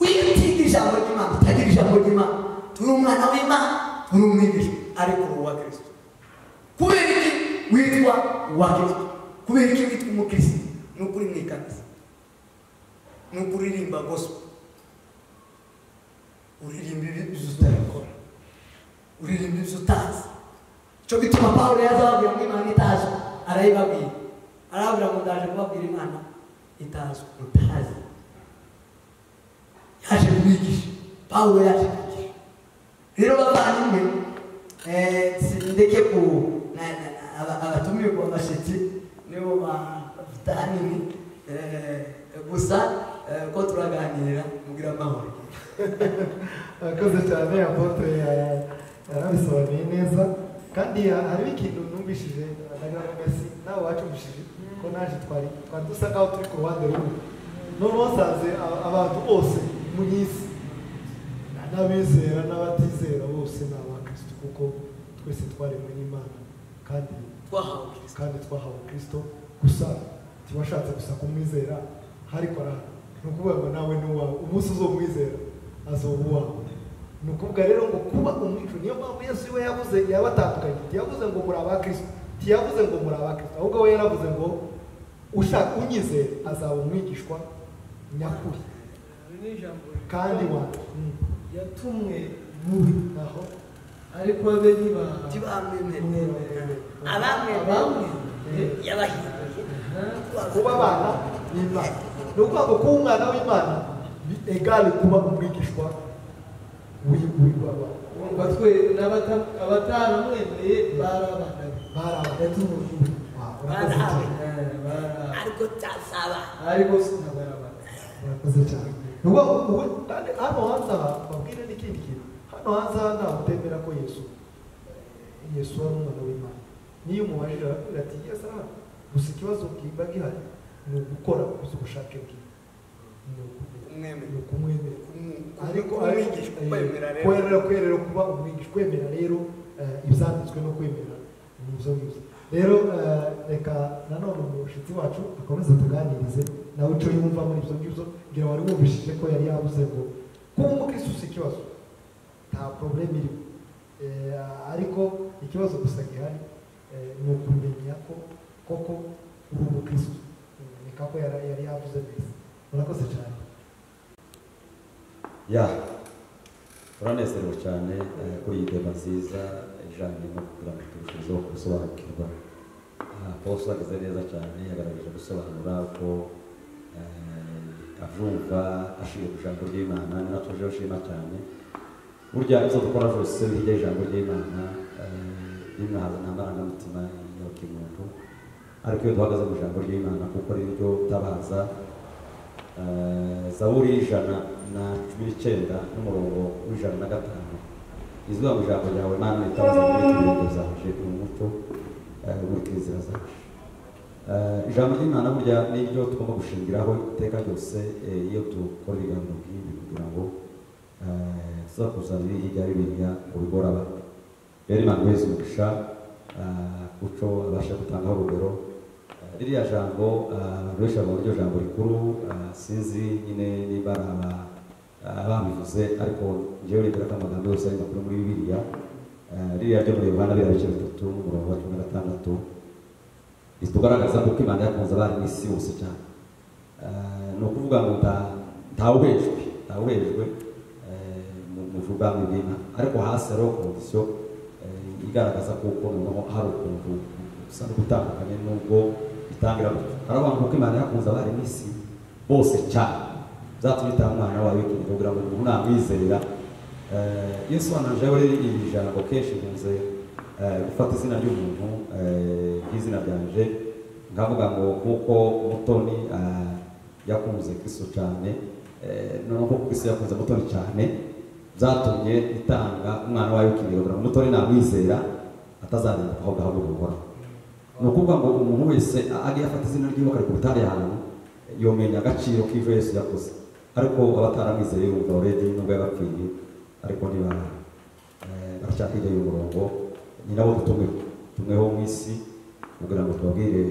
Iyo utiga ijambo ry'Imana, utagira ijambo ry'Imana, turi umwana w'Imana, turi umwigishwa, ariko uri uwa Kristo. Kubera iki witwa uwa Kristo? Kubera iki witwa umukristo? Ni ukuri mu ikanisa, ni ukuririmba gospel, uririmba ibyo utabikora, uririmba ibyo utazi. Cyo gituma Pawulo yaza ababwira ngo Imana itazwi, arayibabwira, arababwira ngo ndaje kubabwira Imana itazwi, mutazi. Yaje kubigisha, Pawulo yaje kubigisha. Rero bavandimwe, ndeke ku abatumirwa abashyitsi nibo bafite ahanini gusa ko turaganira mugira amahoro. Akoze cyane apotre, yarabisobanuye neza. Kandi hariho ikintu numvishije ndagira ngo mbese nawe wacumvishije ko naje twari dusa nkaho turi ku ruhande rumwe. Noneho nsanze abantu bose mu isi, n'abizera n'abatizera bose ni abakristo, kuko twese twaremwe n'Imana kandi twahawe Kristo. Gusa ntibashatse gusa kumwizera, ariko arahari. Ni ukuvuga ngo nawe ni uwawe, umunsi uzomwizera azoba uwawe. Ni ukuvuga rero ngo kuba umwico, niyo mpamvu Yesu we yavuze yabatandukanye, ntiyavuze ngo muri abakristo, ntiyavuze ngo muri abakristo, ahubwo we yaravuze ngo ushaka unyizera azaba umwigishwa nyakuri kandi wa yatumwe mubi aho, ariko abe ntibamwemera, abamwemeye yabahinduye kuba abana b'Imana. Ni ukuvuga ngo kuba umwana w'Imana ni egale kuba umwigishwa w'Imana. Urumva twe abataramwemeye bari abana be, yatumwe mubi, ariko tasaba, ariko ntabwo ari abana. Murakoze cyane. Kandi hano hanze aha babwire n'ikindi kintu, hano hanze aha ntawe utemera ko Yesu ari umwana w'Imana. Niyo umubajije arakubwira ati Yesu arahari, gusa ikibazo kiba gihari ni ugukora ubushake bwe, ni ukumwemera. Ariko kwemera kuba umwigishwa, kwemera rero ibyanditswe no kwemera ni ibyo ngibyo. Rero reka nanone umushyitsi wacu akomeze tuganirize nawe icyo yumva muri ibyo ngibyo. Ngira wari wumvishije ko yari yavuze ngo kuba umukristo si ikibazo, nta problème irimo, ariko ikibazo gusa gihari ni ukumenya ko koko uri umukristo. Reka ko yari yavuze neza. Murakoze cyane. Ya, turanezerewe cyane kuri iyi deba nziza ijanye no kugira ngo turusheho gusobanukirwa. Apostle ageze neza cyane, yagaragaje gusobanura uko avyumva ashingiye ku ijambo ry'Imana. Ni natwe tuje gushima cyane. Burya ibyo dukora byose hirya y'ijambo ry'Imana rimwe haza n'amarangamutima ya kimuntu, ariko iyo duhagaze mu ijambo ry'Imana kuko ari ryo tabaza. Zaburi 119 n'umurongo w'105 izuba mu ijambo ryawe Mana ritabaza muri ibirenge byanje umucyo umurikira inzira zacu. Ijambo ry'Imana burya niryo tugomba gushingiraho iteka ryose iyo dukora ibiganiro nk'ibi, kugira ngo tuzakuzanire hirya Bibiliya ngo bigore abantu. Rero Imana imuhe umugisha kuco abasha gutangaho urugero. Ririya jambo abantu benshi babona iryo jambo rikuru, sinzi nyine niba niba ababivuze, ariko njyewe nibwira ko amagambo yose ari makuru muri Bibiliya. Ririya ryo muri Yohana biriya bice 3 n'umurongo wa 16 ritugaragaza ko Imana yakunze abari mu isi bose cyane. Ni ukuvuga ngo ntawuhejwe mu bwami bw'Imana, ariko hasi hariho kondisiyo igaragaza ko noneho hari ukuntu gusa no gutandukanye n'ubwo bitangira gutyo. Haravuga ngo kuko Imana yakunze abari mu isi bose cyane, byatumye itanga umwana wayo w'ikinege kugira ngo umuntu namwizera. Yesu wananje we iri jambo kenshi nkunze gufata izina ry'umuntu nk'izina ryanje, nkavuga ngo kuko Mutoni yakunze Kristo cyane, noneho kuko Kristo yakunze Mutoni cyane byatumye itanga umwana wayo w'ikinege kugira ngo Mutoni namwizera atazarinda aho gahunda buhoraho. Ni ukuvuga ngo umuntu wese agiye afata izina ry'iwe akarikubita hariya hantu yomenya agaciro k'ivyo Yesu yakoze, ariko abataramwizeye yumva already nubwo yabapfiriye, ariko niba baracyari hirya y'umurongo. Ni nabo dutumweho mu isi kugira ngo tubabwire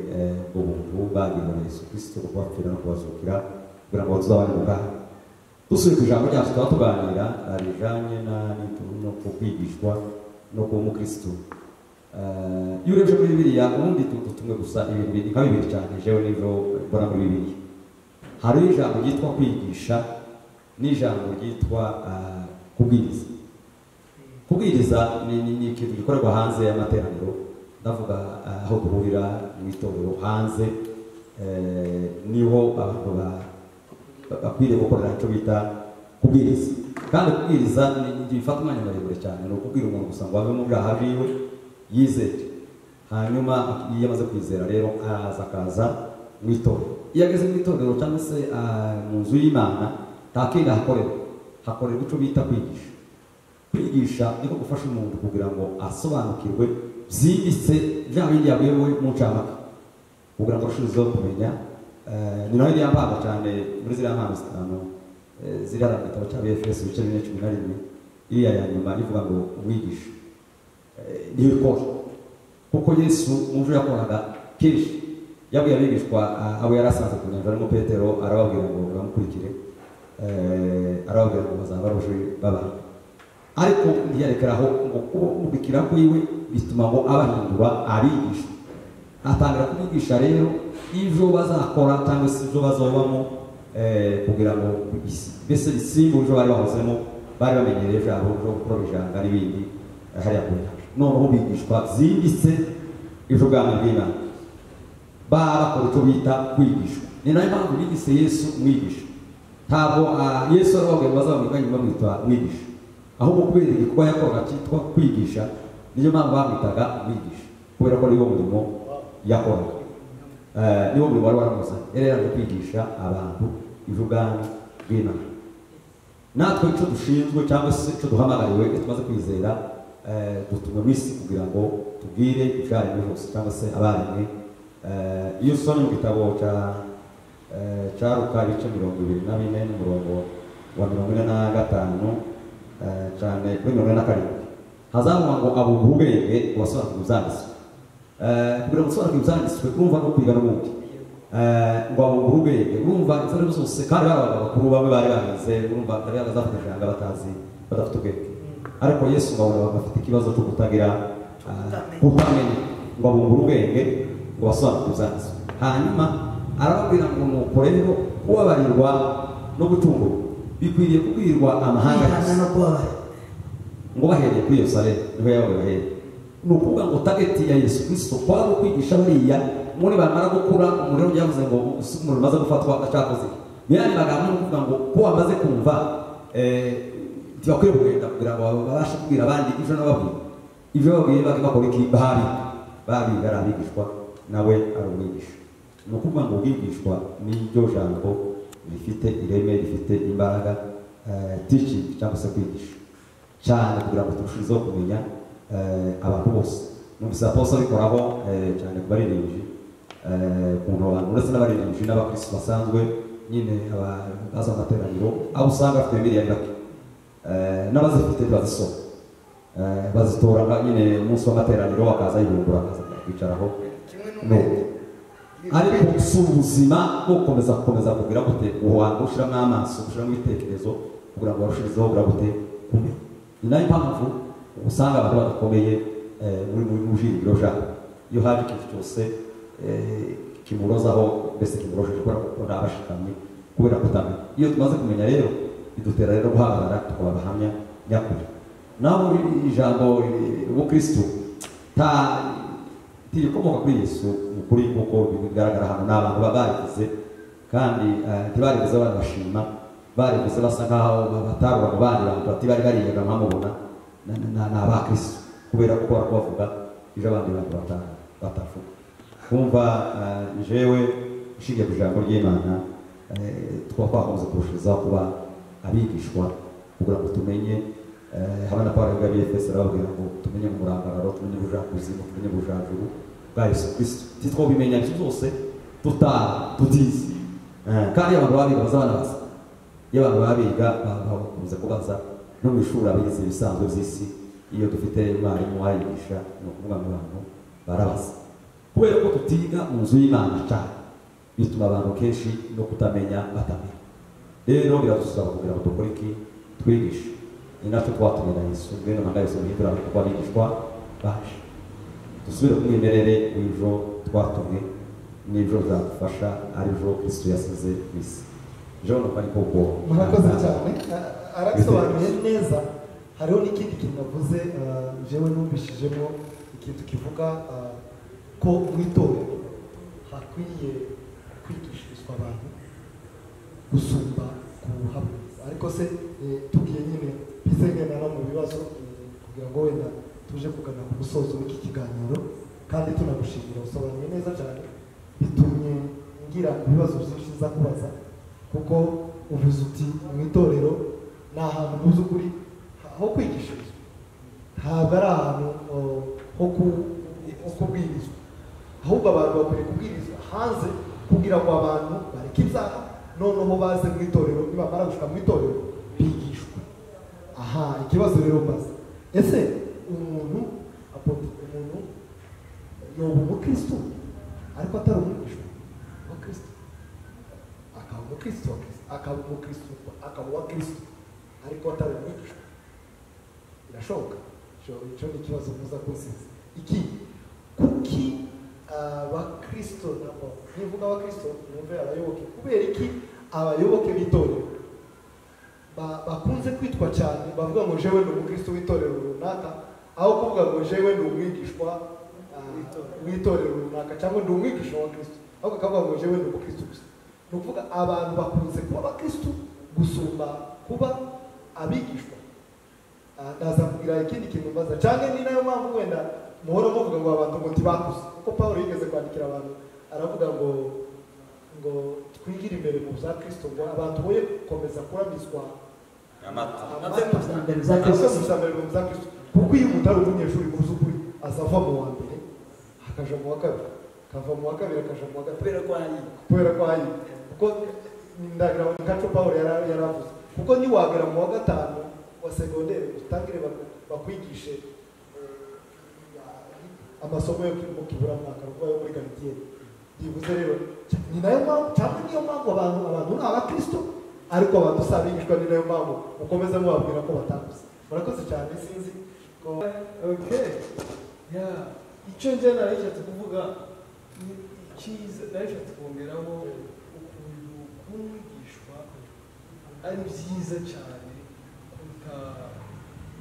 ubuntu bagiriwe na Yesu Kristo bwo kubapfira no kubazukira, kugira ngo tuzabane mu bwami. Dusubiye ku ijambo ryacu tuba tuganira rijanye no kwigishwa no kuba umukristo. Iyo urebye muri Bibiliya ubundi dutumwe gusa ibintu nka bibiri cyane, jewe n'ivyo mbona muri Bibiliya. Hari ijambo ryitwa kwigisha n'ijambo ryitwa kubwiriza. Kubwiriza ni ikintu gikorerwa hanze y'amateraniro, ndavuga aho duhurira mu itorero hanze, niho abantu bakwiriye gukorera icyo bita kubwiriza. Kandi kubwiriza ni bifata umwanya muremure cyane, ni ukubwira umuntu gusa ngo ave mu byaha byiwe yizere, hanyuma iyo amaze kwizera rero araza akaza mu itorero. Iyo ageze mu itorero cyangwa se mu nzu y'Imana nta kindi ahakorera, hakorerwa icyo bita kwigisha. Kwigisha niko gufasha umuntu kugira ngo asobanukirwe byimbitse bya bindi yabwiwe mu ncamake, kugira ngo arushizeho kumenya. Ni nayo iriya mpano cyane muri ziriya mpano zitanu ziriya mu gitabo cya Efeso ibice 4:11, iriya ya nyuma ivuga ngo umwigisha niyo ikora, kuko Yesu mu byo yakoraga kenshi yabwiye abigishwa abo yari asanze ku nyanja harimo Petero, arababwira ngo bamukurikire, arababwira ngo bazaba abarobyi b'abantu, ariko ntiyarekeraho ngo kumubikira kwiwe bituma ngo abahindura abigisha. Atangira kubigisha rero ibyo bazakora cyangwa se ibyo bazobamo, kugira ngo mbese bisimbure ibyo bari bahozemo, bari bamenyereye byabo byo kuroba ijanga n'ibindi hariya ku nyanja. Noneho bigishwa byimbitse iby'ubwami bw'Imana, bakora icyo bita kwigishwa. Ni nayo mpamvu bigise Yesu mwigisha. Ntabwo Yesu arababwira ngo bazamwita nyuma bamwita mwigisha, ahubwo kubera igikorwa yakoraga cyitwa kwigisha, niyo mpamvu bamwitaga mwigisha, kubera ko niwo murimo yakoraga, niwo murimo wari waramuzanye. Yari yaraje kwigisha abantu iby'ubwami bw'Imana. Natwe icyo dushinzwe cyangwa se icyo duhamagariwe iyo tumaze kwizera, dutumwe mu isi kugira ngo tubwire ibyaremwe hose cyangwa se abaremwe. Iyo usomye mu gitabo cya Luka ibice 24 n'umurongo wa 45 cyane kuri 47, hazavuga ngo abungura ubwenge ngo basobanukirwe ibyanditswe. Kugira ngo usobanukirwe ibyanditswe urumva no kwiga n'ubundi, ngo abungure ubwenge, urumva izo ari zo zose. Kandi bari abagabo bakuru bamwe bari barize, urumva bari bazafata ijambo batazi, badafite ubwenge, ariko Yesu ngo abona bafite ikibazo cyo kutagira kutamenya, ngo abungure ubwenge ngo basobanukirwe ibyanditswe. Hanyuma arababwira ngo nuko rero kubabarirwa no gucungurwa bikwiriye kubwirwa amahanga yose, ngo bahereye kuri Yerusalemu niho yababwiye bahereye. Ni ukuvuga ngo tageti ya Yesu Kristo kwari ukwigisha bariya muri bamara gukura. Umuriro byavuze ngo umuriro umaze gufatwa acyakoze myanya magambo, ni ukuvuga ngo ko bamaze kumva ntibakwiye kugenda kugira ngo babashe kubwira abandi ibyo nababwiye. Ibyo babwiye bakora iki? Babiga ari abigishwa, nawe ari umwigisha. Ni ukuvuga ngo ubwigishwa n'iryo jambo rifite ireme, rifite imbaraga, teaching cyangwa se kwigisha cyane, kugira ngo turushizeho kumenya abantu bose. Numvise apostle abikoraho cyane ku baririmbyi, ukuntu abantu uretse n'abaririmbyi n'abakristo basanzwe nyine baza mu materaniro, aho usanga bafite Bibiliya ari bake, n'abazifite ntibazisoma, bazitora nyine umunsi w'amateraniro bakaza yibumbura bakaza kwicaraho. Ariko si ubuzima bwo gukomeza kugira gute guhanga, ushyiramo amaso, ushyiramo ibitekerezo kugira ngo barushizeho kugira gute kumenya. Ni nayo mpamvu usanga abantu badakomeye muri bujingiro jabo. Iyo haje ikintu cyose kimurozaho, mbese kimurojeje kubera ko ntabashikamye, kubera kutamenya. Iyo tumaze kumenya rero bidutera rero guhagarara tukaba abahamya nyakuri. Naho ijambo ubukristo tirikomoka kuri Yesu mu kuri nk'uko bigaragara hano, n'abantu barivuze kandi ntibarivuze banabashima, barivuze basa nkaho batarura mu bandi bantu bati bari bariyaga nkamubona ni abakristo, kubera ko bari kubavuga ibyo abandi bantu batavuga. Kumva jewe ushingiye ku ijambo ry'Imana, tuba twakomeza kurushirizaho kuba abigishwa kugira ngo tumenye. Hamwe na Pawulo yabwiye Efeso arababwira ngo tumenye umurambararo, tumenye ubujakuzimu, tumenye ubujajuru bwa Yesu Kristo. Titwobimenya ibyo byose tutizi. Kandi abantu babiga bazabanabaza, iyo abantu babiga bakomeza kubaza no mu ishuri abize ibisanzwe by'isi. Iyo dufite umwarimu wayigisha ni ukuvuga ngo abantu barabaza. Kubera ko tutiga mu nzu y'Imana cyane, bituma abantu kenshi no kutamenya batamenya. Rero biradusaba kugira ngo dukore iki? Twigishe. Ni nacyo twatumye na Yesu, ngwino mpanga Yesu muhindura abantu kuba abigishwa bacu. Dusubire ku mwimerere w'ibyo twatumwe n'ibyo bizadufasha, ari byo Kristo yasize ku isi. Jean numva ariko ubwo murakoze cyane, arabisobanuye neza. Hariho n'ikindi kintu navuze jewe numvishijemo ikintu kivuga ko mu itorero hakwiye kwigishirizwa abantu gusumba kuhabwiriza. Ariko se tugiye nyine bizengana no mu bibazo kugira ngo wenda tuje kugana ku musozo w'iki kiganiro, kandi tunagushimira usobanuye neza cyane, bitumye ngira ibibazo byinshi nza kubaza, kuko uvuze uti mu itorero ni ahantu mu by'ukuri ho kwigishirizwa, ntabwo ari ahantu ho kubwirizwa, ahubwo abantu bakwiye kubwirizwa hanze kugira ngo abantu bareke ibyaha, noneho baze mu itorero, nibamara gushika mu itorero bigishwe. Aha ikibazo rero mbaza, ese umuntu umuntu yoba umukristo ariko atari umwigishwa wa Kristo, akaba umukristo wa Kristo, akaba umukristo, akaba uwa Kristo ariko atari umwigishwa, birashoboka? Icyo ni ikibazo muza kunsiza. Iki kuki abakristo nabo nivuga abakristo numve abayoboke, kubera iki abayoboke b'itorero bakunze kwitwa cyane bavuga ngo jewe ni umukristo w'itorero runaka, aho kuvuga ngo jewe ni umwigishwa w'itorero runaka cyangwa ndi umwigisha wa Kristo, ahubwo akavuga ngo jewe ni umukristo gusa. Ni ukuvuga abantu bakunze kuba abakristo gusumba kuba abigishwa. Ndaza kugira ikindi kintu mbaza, cyangwa ni nayo mpamvu wenda muhora muvuga ngo abantu ngo ntibakuze, kuko Pawulo yigeze kwandikira abantu aravuga ngo twigire imbere mu bya Kristo, ngo abantu boye gukomeza kuramizwa amata mu bya Kristo, kuko iyo umuntu ari umunyeshuri mu by'ukuri azava mu wa mbere akaja mu wa kabiri, akava mu wa kabiri akaja mu wa gatatu, kubera ko ayiga. Kuko ndagira ngo nkaco Pawulo yaravuze, kuko niwagera mu wa gatanu wa segondere utangire bakwigishe amasomo yo mu kiburamwaka yo muri gardienne. Bivuze rero ni nayo mpamvu, cyangwa niyo mpamvu abantu ni abakristo ariko abantu si abigishwa, ni nayo mpamvu mukomeza mubabwira ko batakuze. Murakoze cyane, sinzi ko okay yeah icyo nje narishatse kuvuga ni icyiza, narishatse kongeraho ukuntu kumwigishwa ari byiza cyane kuruta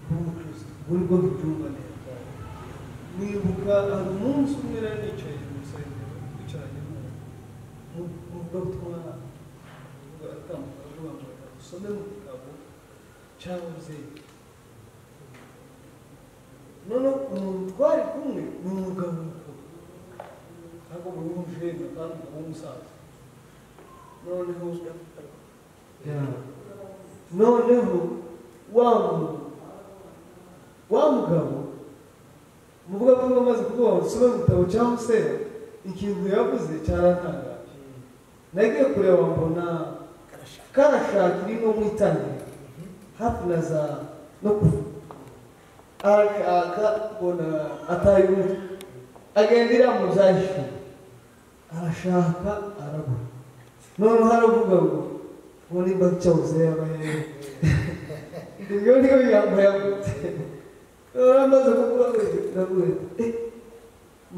kuba umukristo. Ubwo ntibyumva neza. Nibuka hari umunsi umwe nari nicaye mu rusengero twicaranye n'umuvugabutumwa aratambuka aravuga ngo reka dusome mu gitabo cya Hozeya. Noneho umuntu twari kumwe ni umugabo mukuru, ntabwo muri w'umujene kandi umugabo w'umusaza. Noneho wa mugabo umuvugabutumwa amaze kuvuga ngo dusome mu gitabo cya Hoseya, ikintu yavuze cyarantangaje. Nagiye kureba mbona karashaka iri no mu itangiriro hafi na za no kuva, arashaka mbona ataye umutwe, agenda iriya mu byahishuri Arashaka arabura. Noneho aravuga ngo ubu nimba cyabuze yabaye. Ibyo niyo yambaye yavutse. Noneho amaze kuvuga ngo ndavuga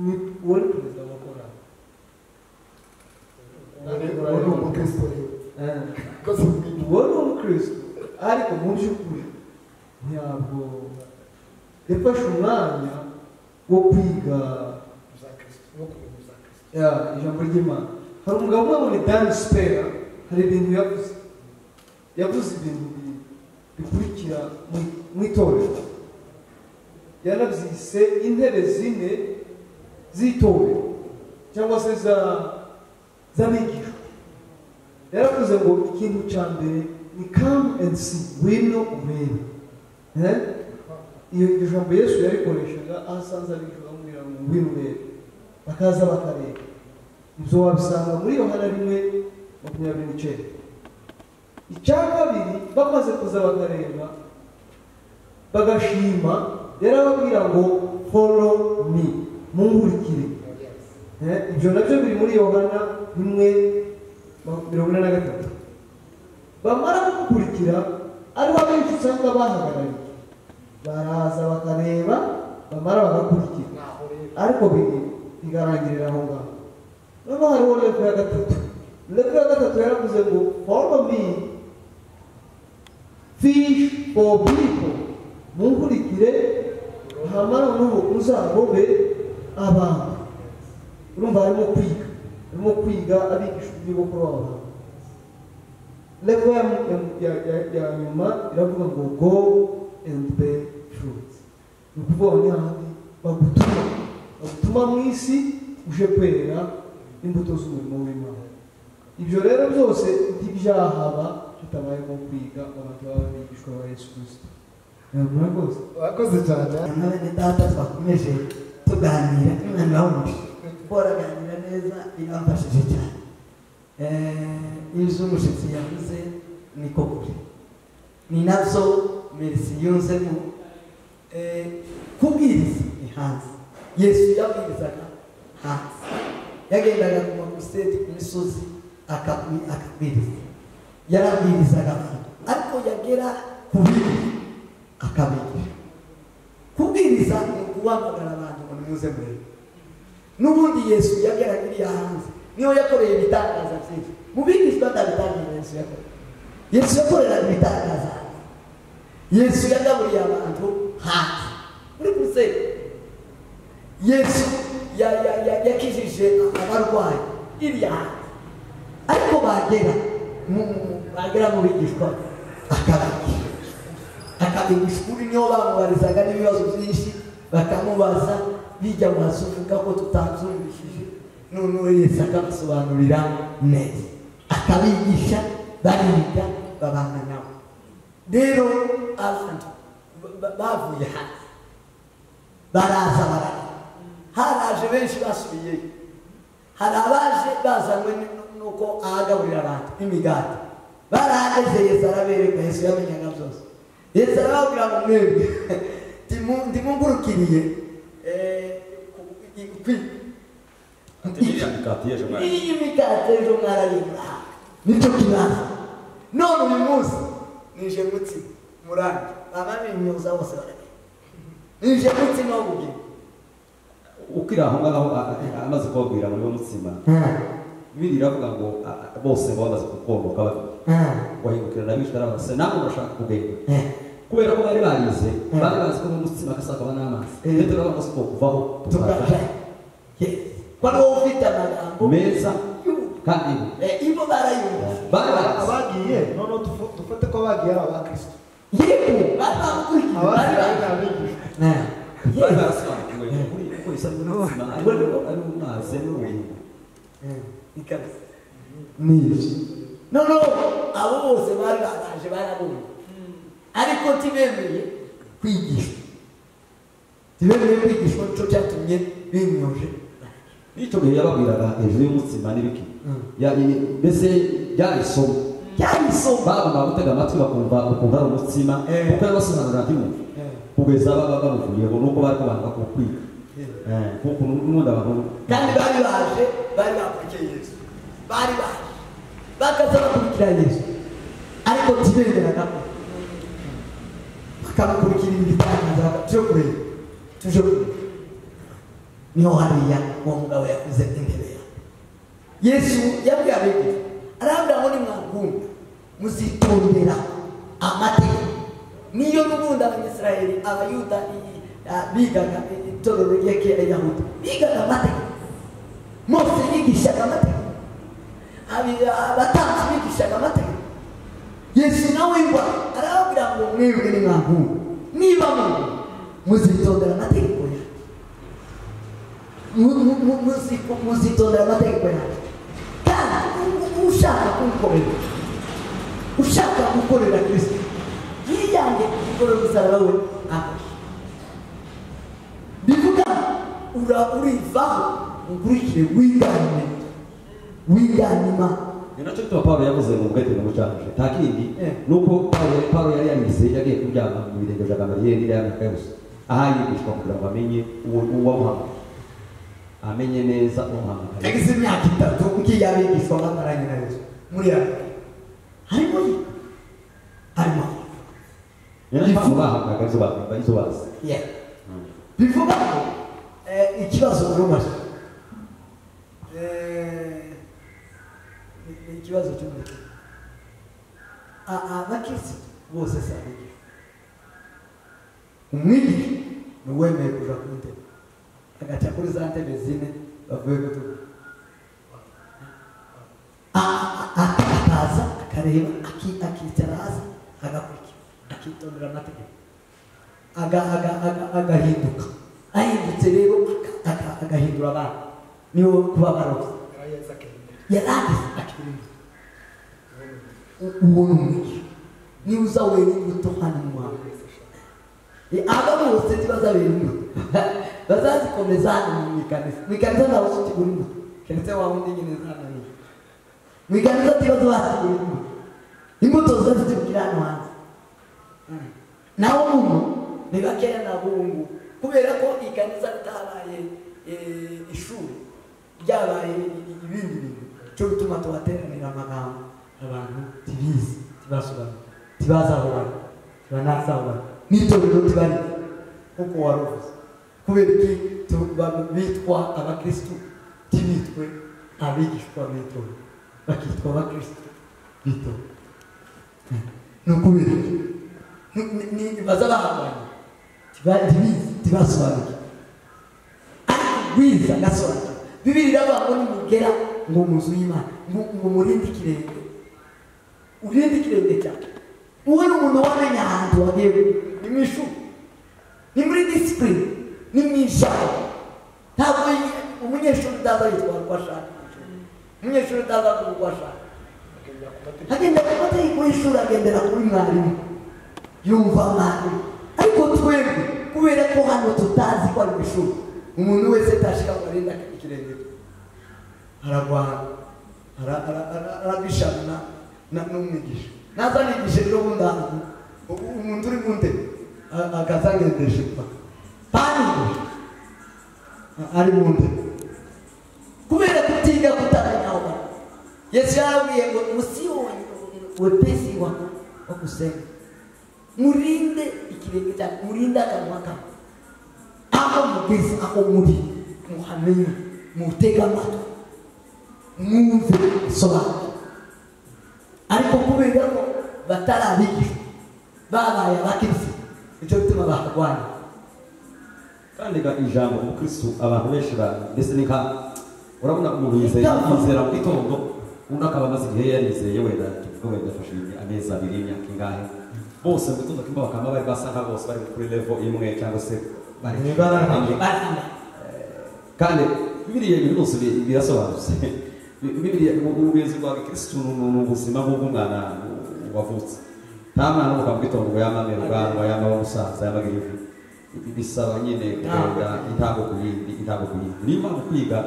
ni uwo ni perezida wa korali. Uwo ni umukristo rero. Uwo ni umukristo ariko mu by'ukuri ntabwo yafashe umwanya wo kwiga ijambo ry'Imana. Hari umugabo umwe muri Dan Spera, hari ibintu yavuze. Yavuze ibintu bikurikira mu itorero. Yanabyise intebe zine z'itorero cyangwa se z'abigishwa. Yaravuze ngo ikintu cya mbere ni come and see, ngwino urebe. Iyo ijambo Yesu yarikoreshaga aho asanze abigishwa bamubwira ngo ngwino urebe, bakaza bakareba. Ibyo wabisanga muri Yohana 1:29. Icya kabiri, bamaze kuza bakareba bagashima, yarababwira ngo follow me, munkurikire. Ibyo nabyo biri muri Yohana 1:43. Bamara kugukurikira ariho abenshi usanga bahagarariye, baraza bakareba, bamara bagakurikira, ariko bigarangirira aho ngaho. Noneho hariho level ya gatatu. Level ya gatatu yaravuze ngo follow me, fish for people, munkurikire, hamara noneho uzarobe abantu. Urumva harimo kwiga, harimo kwiga abigisha uburyo bwo kuroba abantu. Level ya nyuma iravuga ngo go and bear fruit. Ni ukuvuga ngo ni hahandi bagutuma mu isi uje kwera imbuto z'umurimo w'Imana. Ibyo rero byose ntibyahaba tutabayemo kwiga abantu baba abigishwa ba Yesu Kristo. Murakoze. Murakoze cyane. Mwene data twakomeje tuganira, Imana ibahumurishe. Tworaganira neza biramfashije cyane. Ibyo umushyitsi yavuze niko kuri, ni nabyo Merci yunzemo. Kubwiriza ni hanze. Yesu yabwirizaga hanze, yagendaga ku makuseti ku misozi akabwiriza, yarabwirizaga abantu, ariko yagera ku bindi akabigisha. Kubwiriza ni ukuhamagara abantu ngo nimuze murebe. N'ubundi Yesu yageraga iriya hanze, niyo yakoreye ibitangaza byinshi. Mu bigishwa nta bitangaza Yesu yakoreye. Yesu yakoreraga ibitangaza hanze. Yesu yagaburiye abantu hanze muri kuruseli. Yesu yakijije abarwayi iriya hanze, ariko bagera mu bigishwa akabigisha, akabigisha ukuri. Niho bamubarizaga n'ibibazo byinshi, bakamubaza bijya mu mazu uvuga ko tutabyumvishije. Noneho Yesu akabasobanurira neza, akabigisha, bariga, babana nawe. Rero abantu bavuye hanze baraza barara, haraje benshi basubiyeyo. Hari abaje bazanywe nuko ahagaburira abantu imigati, barahageze Yesu arabereka. Yesu yamenyaga byose. Yesu arababwira ngo mwebwe ndimungurukiriye iyi mikate ejo mwararibwa, nicyo kibazo. None uyu munsi nije mutsima murangi ababimyoza bose barareba, nije mutsima w'ubugingo. Ukiri aho ngaho amaze kubabwira muri bo mutsima, Bibiliya iravuga ngo bose bamaze kukongoka wahindukira n'abigishwa arabaza, namwe murashaka kugenda? Kubera ko bari barize, bari bazi ko umutsima akasakaba n'amazi. Petero aravuga ngo kuvaho tukaja ko ari wowe ufite amagambo meza kandi ibo barayumva. Bari bazi abagiye. Noneho dufate ko abagiye ari abakristo. Yego, bari bamukurikiye, bari abasigaye ni abigishwa. Bari barasobanukiwe kuri uko isa n'umutsima ari amazi n'ubugingo. Nibyo. Noneho abo bose bari baraje barabonye, ariko ntibemeye kwigishwa, ntibemeye kwigishwa, nicyo cyatumye bimyoje. N'icyo gihe yababwiraga hejuru y'umutsima n'ibiki, mbese byari isomo, byari isomo. Bagombaga gutega amatwi bakumva ukuntu ari umutsima, kuko yabasobanurira ntibumve kugeza bamuvuyeho, nuko bari kubanga ku kwiga kuko n'ubundi abantu kandi bari baje bari bakurikiye Yesu, bari baje bakaza bakurikira Yesu, ariko ntibemeraga ko bakamukurikira ibitangaza tuje kureba tuje kureba. Niho hariya uwo mugabo yakuze intebe yawe. Yesu yabwiye abigishwa arababwira ngo nimwankunda muzitondera amategeko. Niyo n'ubundi Abanyisirayeli, Abayuda bigaga itorero ry'Abayahudi bigaga amategeko. Mose yigishaga amategeko, abatambyi bigishaga amategeko. Yesu nawe ngo arababwira ngo mwebwe nimwankunda, niba muzitondera amategeko yanjye, muzitondera amategeko yanjye. Kandi ushaka kunkorera, ushaka gukorera Kristo, yiyange gukorera umusaraba we akora. Bivuga urivaho ukurikire wigane wigane Imana. Ni nacyo gituma Pawulo yavuze ngo mugahite mucanje nta kindi, nuko Pawulo yari yarize, yagiye kuryama mu birenge bya Gamaliyeli ya myaka yose, aha yigishwa kugira ngo amenye uwamuhamagaye, amenye neza uwamuhamagaye. Yagize imyaka 3 ngiye abigishwa bamaranye na Yesu muri ya harimo harimo bahabwaga izo bazi. Bivuga ko ikibazo urumaze ni ikibazo cy'umutima. Abakirisitu bose si abigishwa. Umwigisha ni uwemeye kuja ku ntebe, agaca kuri za ntebe zine bavuye gutuka, akaza akareba, akicara hasi agakurikira, akitondera amategeko, agahinduka. Ahindutse rero agahindura abantu, niyo kuba barozi yarangiza akirindura. Uwo ni umwigisha. Niba uza wera imbuto hano mu muhanda, aba bose ntibazabera imbuto, bazazikomeza hano mu ikanisa. Mu ikanisa ntawe usigura imbuto, keretse wa wundi nyine zananiye. Mu ikanisa ntibaza basigura imbuto, imbuto zazitubwira hano hanze. Naho muno ni bakeya nabo ubu ngubu, kubera ko ikanisa ritabaye ishuri, ryabaye ibindi bintu cyo bituma tubateranira amagambo abantu tibizi, tibasobanura, tibazaho bari, tibanazaho bari, n'itorero tibari kuko waruvuze. Kubera iki bitwa abakristu tibitwe abigishwa b'itorero, bakitwa abakristu b'itorero? Ni ukubera iki baza bahanganye tibizi, tibasobanukiwe? Ariko wiza agasobanukirwa. Bibiri iravuga ngo nimugera ngo mu nzu y'Imana ngo murinde ikirenge, urinde ikirenge cyawe. Uwo ni umuntu wamenya ahantu wagiye, ni mu ishuri, ni muri disipurine, ni mu ijambo. Ntabwo umunyeshuri utaza yitwara uko ashaka, umunyeshuri utaza avuga uko ashaka, agenda ku mategeko y'ishuri, agendera kuri mwarimu, yumva mwarimu. Ariko twebwe kubera ko hano tutazi ko ari mu ishuri, umuntu wese atashika ngo arinde ikirenge, aragwana, arabishana n'umwigisha. Naza nigisha rero ubundi ahantu umuntu uri mu ntebe akazagendesha impaka paniguje ari mu ntebe, kubera kutiga, kutamenya aho bari. Yesu yarabwiye ngo musiwe wepesi wa kusenga, murinde ikirenge cyawe, murinde akanwa kawe, aho mugeze, aho muri muhamenye, mutege amatwi, mwumve isobanuro. Ariko kubera ko batarabigishwa babaye abakirisitu, nicyo bituma baharwanya. Kandi ga ijambo umukristu abantu benshi ndetse ni nka urabona umuntu yizeye yizera mu gitondo, undi akaba amaze igihe yarizeye, wenda tuvuge wenda afashe amezi 2, imyaka ingahe, bose mu gitondo kimwe bakaba bari basa nka bose bari kuri level imwe cyangwa se bari. Kandi Bibiliya ibintu byose birasobanutse. Bibiliya ubuyobozi bwa gikristu ni ubuzima bw'umwana wavutse. Nta mwana uvuka mu gitondo ngo yamame ubwanwa, yamame umusaza, yamage ivi. Bisaba nyine kugenda intango ku yindi, intango ku yindi. Niyo mpamvu kwiga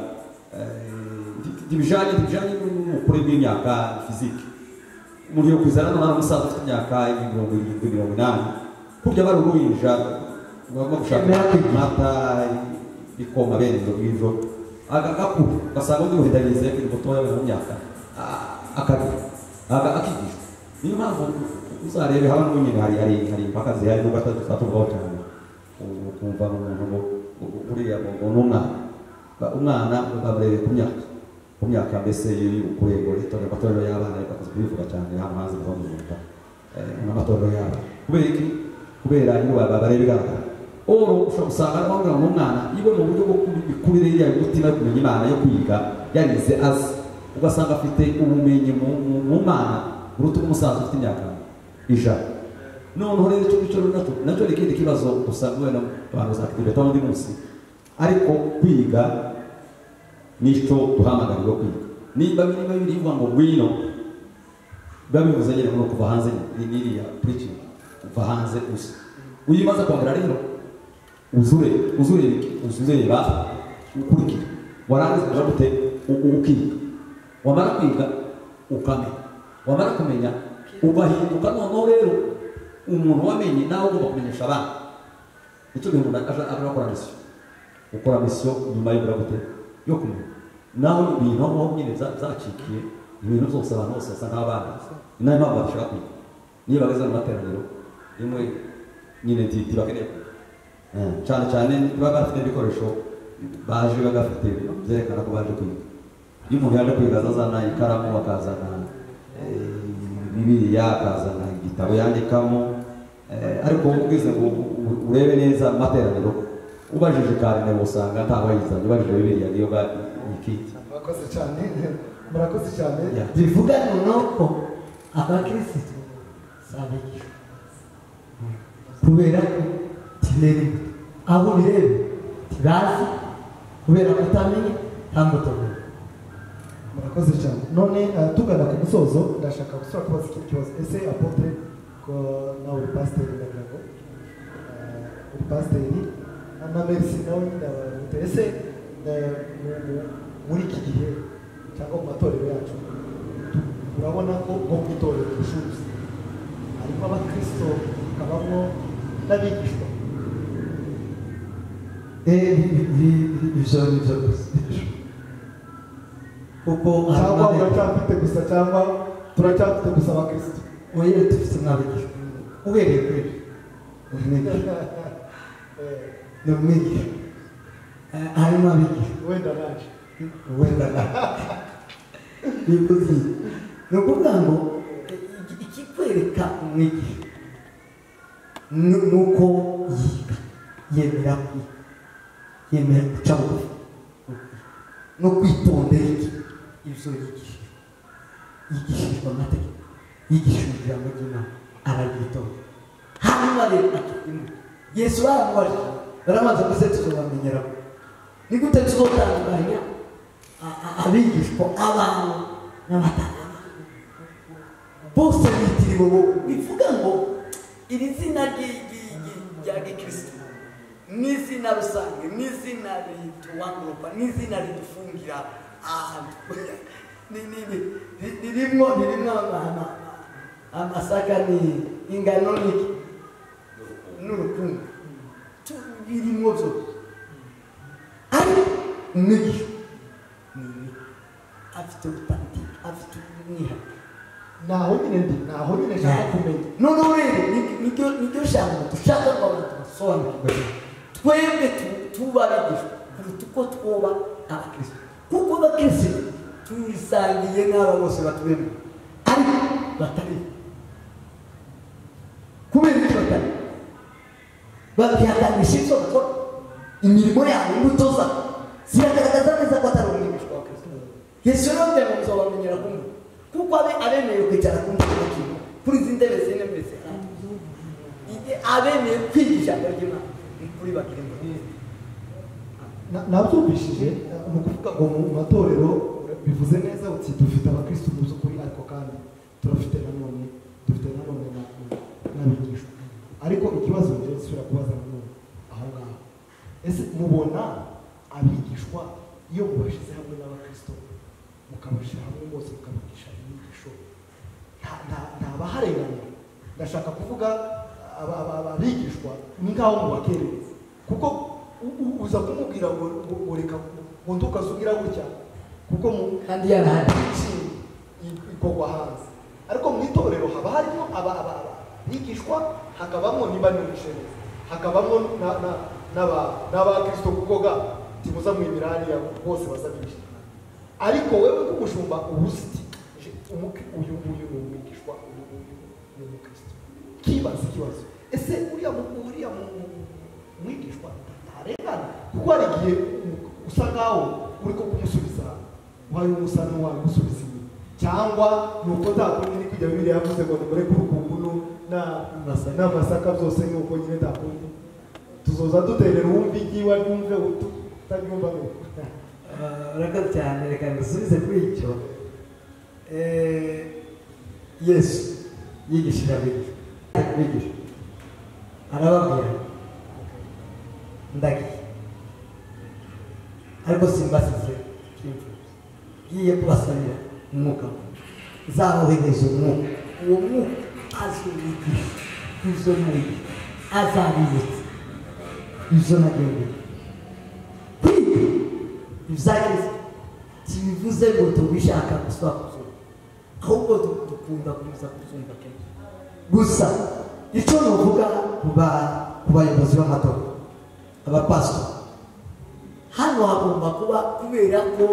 ntibijanye n'ubukure bw'imyaka fizike. Umuntu yo kwizana n'umwana w'umusaza ufite imyaka 70, 80, kurya bari uruhinja bagomba gushaka amata, ibikoma bene ibyo ngibyo, Agakuru ugasanga undi muhindagiriza yakiri mutoya mu myaka akagira akigishwa. Niyo mpamvu uzarebe hano nyine hari impaka zihari nubwo atatuvugaho cyane, ukumva umuntu ngo uriya ngo ni umwana, umwana bamurebeye ku myaka mbese y'ukurego itorero amatorero y'abana bakaza kubivuga cyane hano hanze kuva mu Rwanda n'amatorero y'abana. Kubera iki? Kubera iyo bareba ibigaragara. Oro ushobora gusanga bamubwira ngo umwana iwe mu buryo bwo kubikurire iriya mutima yo kumenya Imana yo kwiga yarize azi, ugasanga afite ubumenyi mu Mana uruta umusaza ufite imyaka 100. Noneho rero icyo ngicyo nacyo ni ikindi kibazo usanga wenda abantu bazakitibeta undi munsi, ariko kwiga nicyo duhamagarirwa kwiga. Nimba biri bivuga ngo ngwino, biba bivuze nyine ngo kuva hanze n'iriya preaching, kuva hanze usa. Uyu umaze kwambara rero uzureba ukurikira, warangiza ukaja gute ukiga, wamara kwiga ukamenya, wamara kumenya ugahinduka. Noneho rero umuntu wamenye nawe ugomba kumenyesha abandi. Nicyo gihe umuntu aja akora misiyo, ukora misiyo nyuma yo gute yo kumenya. Naho ibintu aho nyine byacikiye ibintu byose abantu bose basa nk'abana. Ni nayo mpamvu badashaka kwiga. Niyo bageze mu materaniro rimwe nyine ntibakeneye kwiga, cyane cyane baba bafite ibikoresho baje bagafite byerekana ko baje kwiga. Iyo umuntu yaje kwiga azazana ikaramu, akazana Bibiliya, akazana igitabo yandikamo, ariko ubwize ngo urebe neza mu materaniro ubajije karine usanga ntawe yizanye, ubajije Bibiliya niyo ikiti. Murakoze cyane, murakoze cyane. Bivuga noneho ko abakirisitu si abigishwa kubera ko tibera imbuto, abo bireba ntibazi kubera kutamenya nta mbuto. Murakoze cyane. None tugana ku musozo, ndashaka gusubira kubaza ikindi kibazo. Ese apotre ko nawe uri pasiteri, ndagira ngo uri pasiteri na Merci nawe nyine abaramutse. Ese muri iki gihe cyangwa mu matorero yacu urabona ko nko mu itorero dushuzi harimo abakristo hakabamo n'abigishwa? Ibyo ni byo gusa, kuko cyangwa turacyafite gusa, cyangwa turacyafite gusa abakristo? Oya, dufite n'abigishwa. Uhereye kuri umwigisha ni umwigisha, harimo abigishwa wenda naje wenda naje. Ni ukuvuga ngo ikikwereka umwigisha ni uko yiga, yemera kwiga, yemera guca bugufi no kwitondera iki ibyo yigishijwe. Yigishijwe amategeko, yigishijwe ijambo ry'Imana, araryitonda. Hanyuma rero akimwe Yesu baramubajije, barabanza gusa tuzobamenyera ni gute tuzotandukanya abigishwa abantu n'abatana bose bitiriwe bo. Bivuga ngo iri zina rya Gikristo ni izina rusange, ni izina rituwangurupa, ni izina ridufungira ahantu ririmwo amasaka ni ingano n'iki n'urukundo birimwo byose. Ariko umwigisha ni afite ubutantike, afite umwihariko. Naho nyine ndi, naho nyine nshaka kumenya. Noneho rero niryo jambo dushaka ngo abantu basobanukirwe. Twebwe tuba abigishwa kuruta uko twoba abakristo, kuko abakristo turisangiye n'aba bose batubemera ariko batari. Kubera iki batari? Babihaganisha ibyo bakora, imirimo yabo, imbuto zabo ziragaragaza neza ko atari umwigishwa wa Kristo. Yesu rero ngo muzabamenyera ku mbuto, kuko abemeye kwicara ku ntebe y'urukiko, kuri izi ntebe zine mbese abemeye kwiga ijambo ry'Imana ni kuri bagira imbuto. Nabyumvishije ni ukuvuga ngo mu matorero bivuze neza uti dufite abakristo mu by'ukuri, ariko kandi turafite nanone n'abigishwa. Ariko ikibazo njye nsubira kubaza nanone aho ngaho, ese mubona abigishwa iyo mubashyize hamwe n'abakristo mukabashyira hamwe bose mukabigisha inyigisho ntabaharenganira? Ndashaka kuvuga abigishwa ni nk'aho mubakerereza, kuko Uza kumubwira ngo reka ngo ntukazugira gutya kuko kandi yarahari ikorwa hanze. Ariko mu itorero haba harimo abigishwa, hakabamo niba neza, hakabamo n'abakristo kuko ga timuza mu imirari ya bose bazabigisha. Ariko wewe nk'umushumba uba uzi uyu nguyu ni umwigishwa, uyu nguyu ni umukristo. Kibaza ikibazo, ese uriya mwigishwa ntarengana? Kuko hari igihe usa nkaho uri ko kumusubiza wayo umusa n'uwamusubiza inyuma, cyangwa ni uko nta kundi ni kujya Bibiliya yavuze ngo nimureke urukungu n'amasaka byose ni uko nyine nta kundi tuzoza duterera uwumva igiwa ryumve utaryumva nuko. Urakoze cyane, reka ngusubize kuri icyo. Yesu yigishije abigishwa, arababwira ndagiye ariko simbasize imfubyi, ngiye kubasabira umwuka, nzabohereza umwuka, uwo mwuka azubigisha ibyo mwiga, azabibutsa ibyo nagendeye. Kwiga ibya Kristo ntibivuze ngo tubishaka gusa kuzumva, ahubwo dukunda kuza kuzumva kenshi. Gusa icyo nuvuga ku bayobozi b'amatorero, abapasitori, hano hagomba kuba kubera ko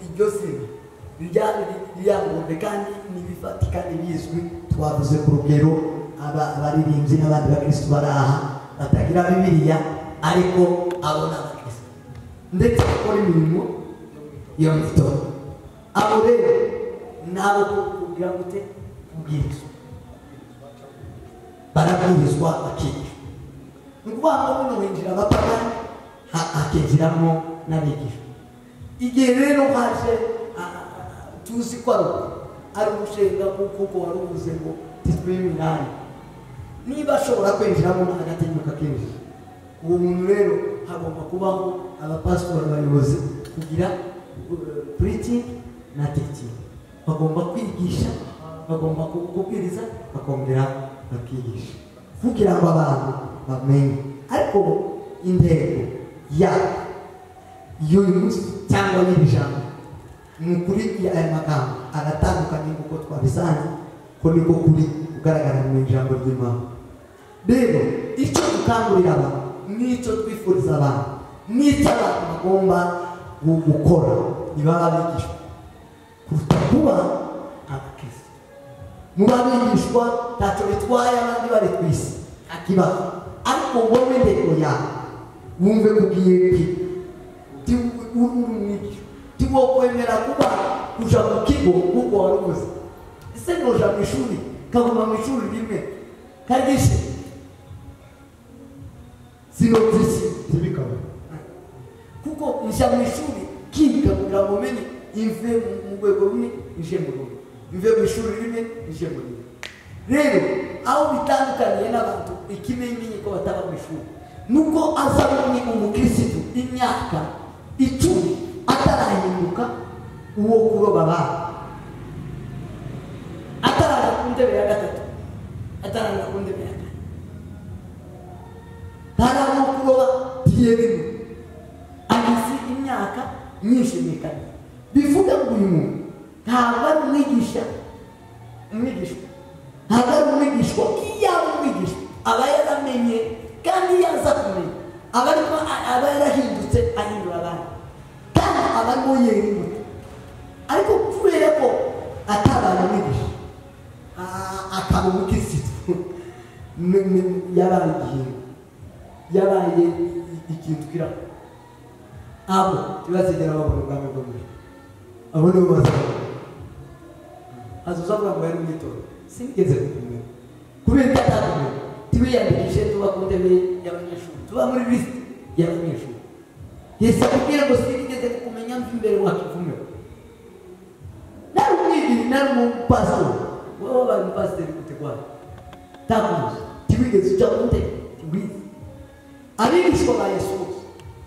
iryo zina ryangombe kandi n'ibifatika bizwi. Twavuze ku rugero abaririmbyi n'abandi bakristo bari aha batagira Bibiliya, ariko abo ni abakristo ndetse bakora imirimo yo mu itorero. Abo rero ni abo kugira gute? Kubwirizwa, barabwirizwa bakigishwa. Ni ukuvuga ngo buno winjira abapagani hakinjiramo n'abigishwa. Igihe rero haje tuzi ko ari umushinga kuko wari uvuze ngo titwiminani, niba ashobora kwinjiramo agatinyuka akinjira. Uwo muntu rero hagomba kubaho abapasitori, abayobozi kugira preaching na teaching. Bagomba kwigisha, bagomba kubwiriza, bakongera bakigisha kugira ngo abantu bamenye. Ariko intego yabo y'uyu munsi cyangwa y'iri jambo ni ukuri, aya magambo aratandukanye nk'uko twabisanze ko niko kuri kugaragara mu ijambo ry'Imana. Rero icyo dukangurira abantu, n'icyo twifuriza abantu, n'icyo abantu bagomba gukora niba abigishwa kuruta kuba abakristo. Muba abigishwa ntacyo bitwaye abandi bari ku isi akibazo, ariko wowe intego yawe wumve ko ugiye kwiga, uri umwigishwa. Ntiwokwemera kuba kuja mu kigo kuko wari uvuze ese noja mu ishuri kaguma mu ishuri rimwe karyishe sinobyisi ntibikaba, kuko nja mu ishuri kiga kugira ngo menye imve mu rwego rumwe nje mu rundi, imve mu ishuri rimwe nje mu rindi. Rero aho bitandukaniye n'abantu ikimenyimenyi ko bataba mu ishuri nuko aza umukirisitu imyaka 10 atarahinduka uwo kuroba abantu, ataraza ku ntebe ya gatatu, ataraza ku ntebe ya kane, ntaraba kuroba rimwe, agize imyaka myinshi mikane. Bivuga ngo uyu muntu ntabwo ari umwigishwa, ntabwo ari umwigishwa. Iyo ari umwigishwa aba yaramenye, kandi iyo aza kumenya aba yarahindutse ahindura abandi, kandi aba arimo yera imbuto. Ariko kubera ko atabaye umwigisha akaba umukirisitu, yabaye igihingwa, yabaye ikintu kiraho. Abo ntibazigera babona ubwami bwo mu ijuru, abo nibo bazabona. Hazoza avuga ngo yari mu itorero, sinigeze kukumenya kubera ko atakumenya. Tibiyandikishe tuba ku ntebe y'abanyeshuri, tuba muri lisiti y'abanyeshuri. Yesu akubwira ngo sinigeze kukumenya mva imbere wakivume. Nari umwigiri, nari umupasitori, wowe wabaye umupasiteri gute kwawe? Takuzi, tiwigeze uja ku ntebe, tiwize. Abigishwa ba Yesu bose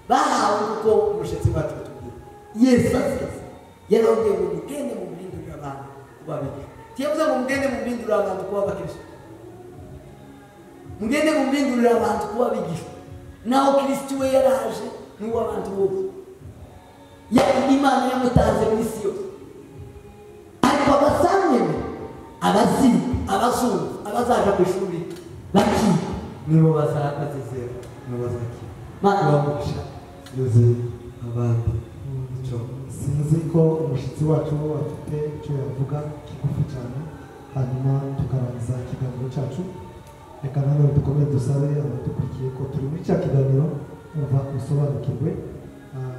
bahawe kuko umushyitsi wacu atubwira Yesu azize yarongeye ngo mugende mubindurire abantu kuba abigishwa. Ntiyavuze ngo mugende mubindurire abantu kuba abakristo, mugende mubindurire abantu kuba abigishwa. Naho Kristo we yaraje n'uw'abantu bose, Imana yamutanze mu isi yose. Ariko abazamwemera, abaziga, abazumva, abazaja ku ishuri bakiga, nibo bazizera, nibo bazakira. Bamugisha yuzuye abandi. Sinzi ko umushyitsi wacu afite icyo yavuga kigufi cyane, hanyuma tukarangiza ikiganiro cyacu. Reka nanone dukomeze dusabe abadukurikiye ko turi muri cya kiganiro umva usobanukirwe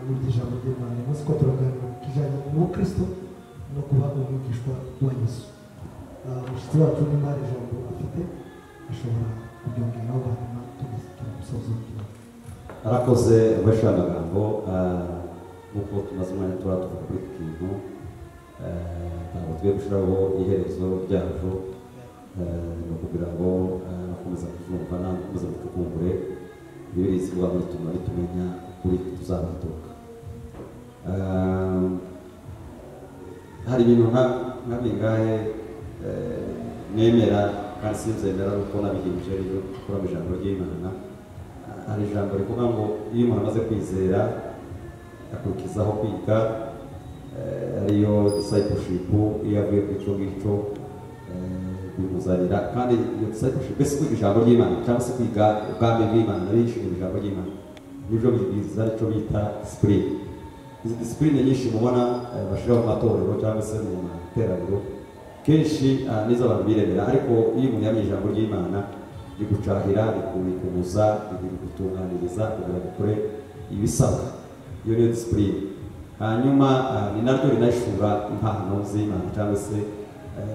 muri iri jambo ry'Imana. Umunsi ko turaganira ku kijyanye n'ubukristo no kuba umwigishwa wa Yesu. Umushyitsi wacu nimba hari ijambo afite ashobora kuryongeraho, hanyuma tugasoza ikiganiro. Arakoze ubasha amagambo. Nk'uko tumaze umwanya tuba tuvuga kuri iki kintu, ntabwo tugiye gushyiraho iherezo ryaryo, ni ukugira ngo bakomeza kubyumva n'abakomeza gucukumbure Bibiliya ivuga ngo nitumara tumenya ukuri tuzabatuka. Hari ibintu nka bingahe nemera kandi sinzemera kuko nabihimbye rero gukora mu ijambo ry'Imana. Hari ijambo rivuga ngo iyo umuntu amaze kwizera akurikizaho kwiga, ariyo discipleship. Iyo avuye ku icyo ngicyo bimuzanira, kandi iyo discipleship mbese kwiga ijambo ry'Imana cyangwa se kwiga ubwami bw'Imana, bishimira ijambo ry'Imana, nibyo bizana icyo bita discipline. Izi discipline nyinshi mubona bashyira mu matorero cyangwa se mu materaniro, kenshi nizo abantu biremera. Ariko iyo umuntu yamenye ijambo ry'Imana rigucahira, rikubuza, rigutunganiriza kugira ngo ukore ibisabwa. Iyo niyo discipline. Hanyuma ni naryo rinashura impano z'Imana cyangwa se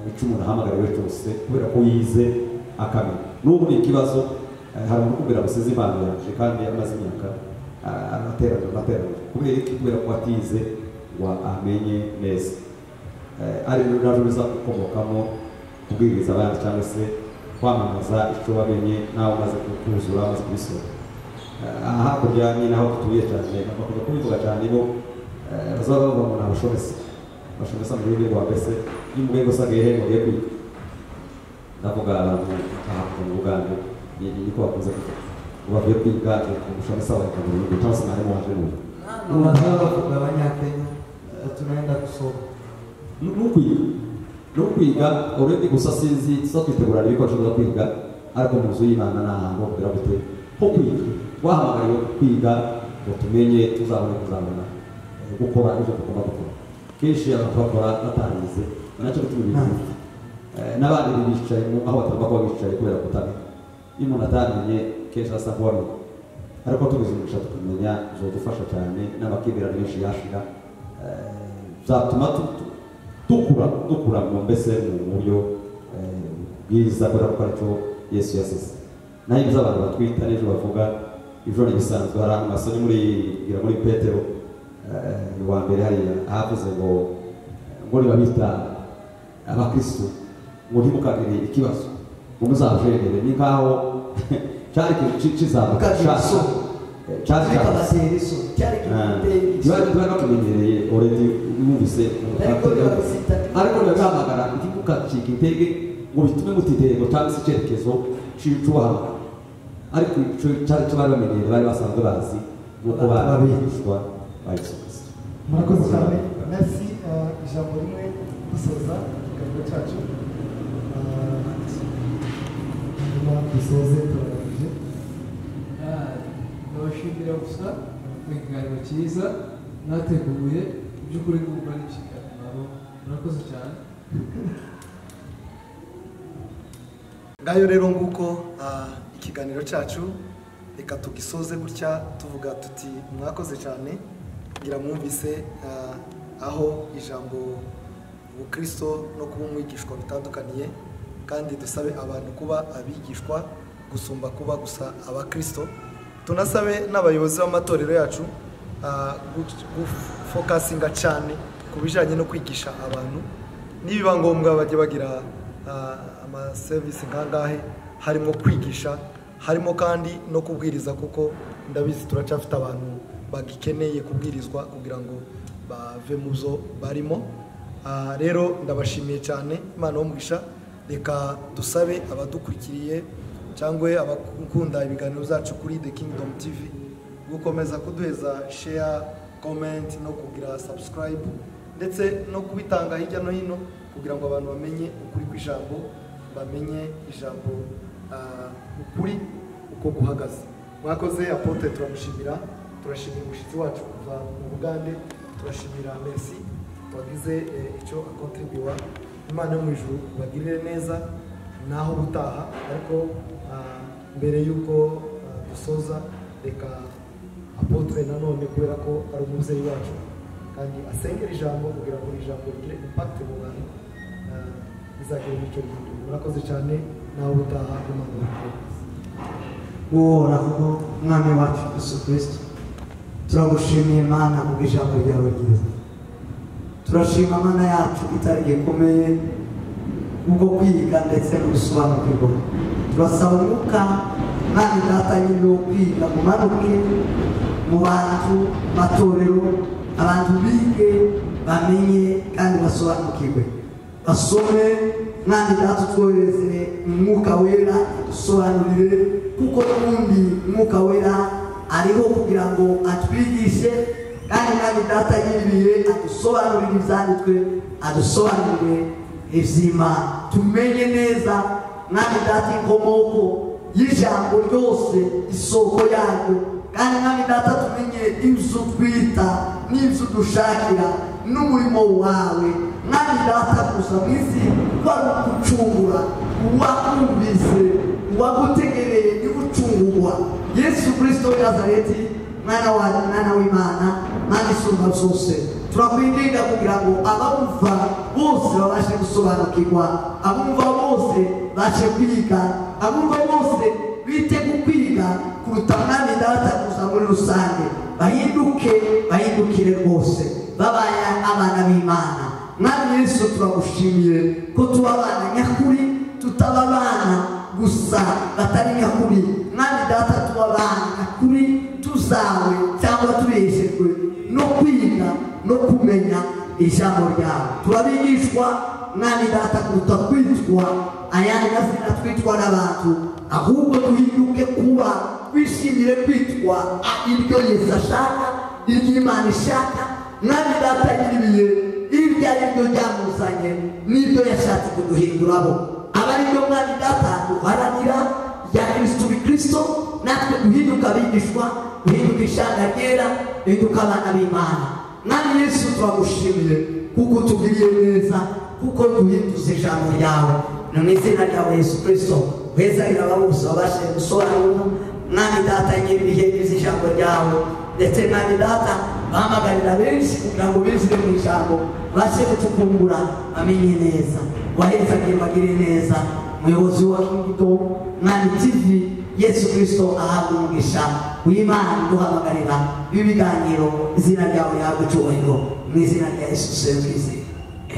icyo umuntu ahamagariwe cyose, kubera ko yize akamenya. N'ubu ni ikibazo, hari umuntu ukubwira ngo size impano yanjye kandi amaze imyaka amateraniro, kubera iki? Kubera ko atize ngo amenye neza. Ari naryo biza gukomokamo kubwiriza abandi cyangwa se kwamamaza icyo wamenye nawe umaze kuzura, umaze kubisoma. Hakurya nyine aho dutuye cyane bakunda kubivuga cyane, bo bazaba bavuga ngo ni abashomesi, bashomesa mu rurimi rwa mbese iyo umugoye gusa agiye he ngo agiye kwiga. Ndavuga abantu hakurya mu Bugande niko bakunze kuvuga ngo bavuye kwiga umushomesa wawe mu rurimi cyangwa se mwarimu waje n'ubu. Bazaba bavuga Abanyakenya tunaenda kusoma. Nukwiga already gusa sinzi tuza twitegura ibikoresho byo kwiga, ariko mu nzu y'Imana ni ahantu ho kugira gute ho kwiga. Twahamagariwe kwiga ngo tumenye tuzabone kuzabona gukora ibyo tugomba gukora. Kenshi abantu bakora batarize, nacyo gituma ibintu n'abandi bicaye aho batagomba kuba bicaye kubera kutamenya. Iyo umuntu atamenye kenshi asa nk'uwamenye, ariko tugize umugisha tukamenya bizadufasha cyane, n'amakimbirane menshi yashira, bizatuma dukura mu mbese mu buryo bwiza, kubera ko aricyo Yesu yasize. Naho ibyo abantu batwita n'ejo bavuga ibyo ni ibisanzwe. Hari ahantu basomye muri Petero wa mbere hariya ahavuze ngo nibabita abakristo ngo ntimukagire ikibazo, ngo muzajenere. Ni nkaho cyari kizamuka cyari bakimenyereye already, mwumvise, ariko ntibahamagara ntimukacike intege ngo bitume mutitego cyangwa se icyerekezo cy'ubahamagara. Ariko icyo cyari cyo bari bamenyereye, bari basanzwe bazi nuko babigishwa ba Yesu Kristo. Murakoze cyane, merci. Ijambo rimwe dusoza ikiganiro cyacu, hanyuma dusoze turarangije. Ndabashimira gusa ku kiganiro cyiza mwateguye, by'ukuri ndumva ari iby'ingirakamaro. Murakoze cyane. Ngayo rero nguko ikiganiro cyacu, reka tugisoze gutya tuvuga tuti mwakoze cyane. Ngira mwumvise aho ijambo ubukristo no kuba umwigishwa bitandukaniye, kandi dusabe abantu kuba abigishwa gusumba kuba gusa abakristo. Tunasabe n'abayobozi b'amatorero yacu gufokasinga cyane ku bijyanye no kwigisha abantu, nibiba ngombwa bajye bagira amaserivisi nkangahe, harimo kwigisha, harimo kandi no kubwiriza, kuko ndabizi turacyafite abantu bagikeneye kubwirizwa kugira ngo bave mu byo barimo. Rero ndabashimiye cyane, Imana umugisha. Reka dusabe abadukurikiriye cyangwa abakunda ibiganiro byacu kuri The Kingdom TV, gukomeza kuduheza share, comment no kugira subscribe, ndetse no kubitanga hirya no hino kugira ngo abantu bamenye ukuri kw'ijambo, bamenye ijambo ukuri uko guhagaze. Mwakoze Apotre, turamushimira, turashimira umushyitsi wacu kuva mu Bugande, turashimira Merci wagize icyo akontribuwa. Imana yo mu ijuru bagirire neza naho gutaha. Ariko mbere y'uko dusoza, reka Apotre nanone, kubera ko ari umubyeyi wacu kandi asengera ijambo kugira ngo ijambo rigire impact mu bantu, bizagire imico rihindura. Murakoze cyane, naho gutaha, Imana ibagirire neza. Uhoraho Mwami wacu Yesu Kristo, turagushimiye Mana kubw'ijambo ryawe ryiza. Turashima Mana yacu itari gikomeye ubwo kwiga ndetse no gusobanukirwa. Turasaba umwuka Mwami Data nyine wo kwiga umanuke mu bantu, matorero, abantu bige bamenye kandi basobanukirwe, basome. Mwami Data utwohereze umwuka wera adusobanurire, kuko n'ubundi umwuka wera ariho kugira ngo atwigishe, kandi Mwami Data nyiribihe adusobanurire ibyanditswe, adusobanurire iby'Imana, tumenye neza Mwami Data inkomoko y'ijambo ryose, isoko yaryo, kandi Mwami Data tumenye ibyo twita n'ibyo dushakira n'umurimo wawe. Mwami Data gusa mu isi wari ugucungura uwakumvise, uwagutegereye ni gucungurwa. Yesu Kristo w'i Nazareti, mwana wa mwana w'Imana, Mana isumba byose, turakwinginga kugira ngo abumva bose babashe gusobanukirwa, abumva bose babashe kwiga, abumva bose bite ku kwiga kuruta Mwami Data gusa muri rusange, bahinduke, bahindukire rwose, babaye abana b'Imana. Mwami Yesu turagushimiye ko tuba abana nyakuri, tutaba abana gusa batari nyakuri. Mwami Data tuba abana nyakuri, tuzawe cyangwa tubeshejwe no kwiga no kumenya ijambo ryawe. Turabigishwa Mwami Data kuruta kwitwa ayandi mazina twitwa n'abantu, ahubwo duhinduke kuba twishimire kwitwa iryo Yesu ashaka, iryo Imana ishaka. Mwami Data nyiribihe iryo ari ryo ryamuzanye n'ibyo yashatse kuduhindurabo, aba ari ryo Mwami Data duharanira rya Kristo Kristo, natwe duhinduka abigishwa, duhinduka ishyanga ryera, duhinduka abana b'Imana. Mwami Yesu turagushimiye kuko utugiriye neza, kuko duhinduza ijambo ryawe. Ni mu izina ryawe Yesu Kristo, wezahira aba bose babashije gusobanura. Mwami Data nyiribihe iby'ijambo ryawe, ndetse Mwami Data bahamagarira benshi kugira ngo binjire mu ijambo, babashe gucukumbura bamenye neza, wahezagiye bagire neza. Umuyobozi wa Kingdom Mwami TV Yesu Kristo ahabwe umugisha w'Imana iduhamagarira ibi biganiro, izina ryawe rihabwe icyubahiro, mu izina rya Yesu twizeye.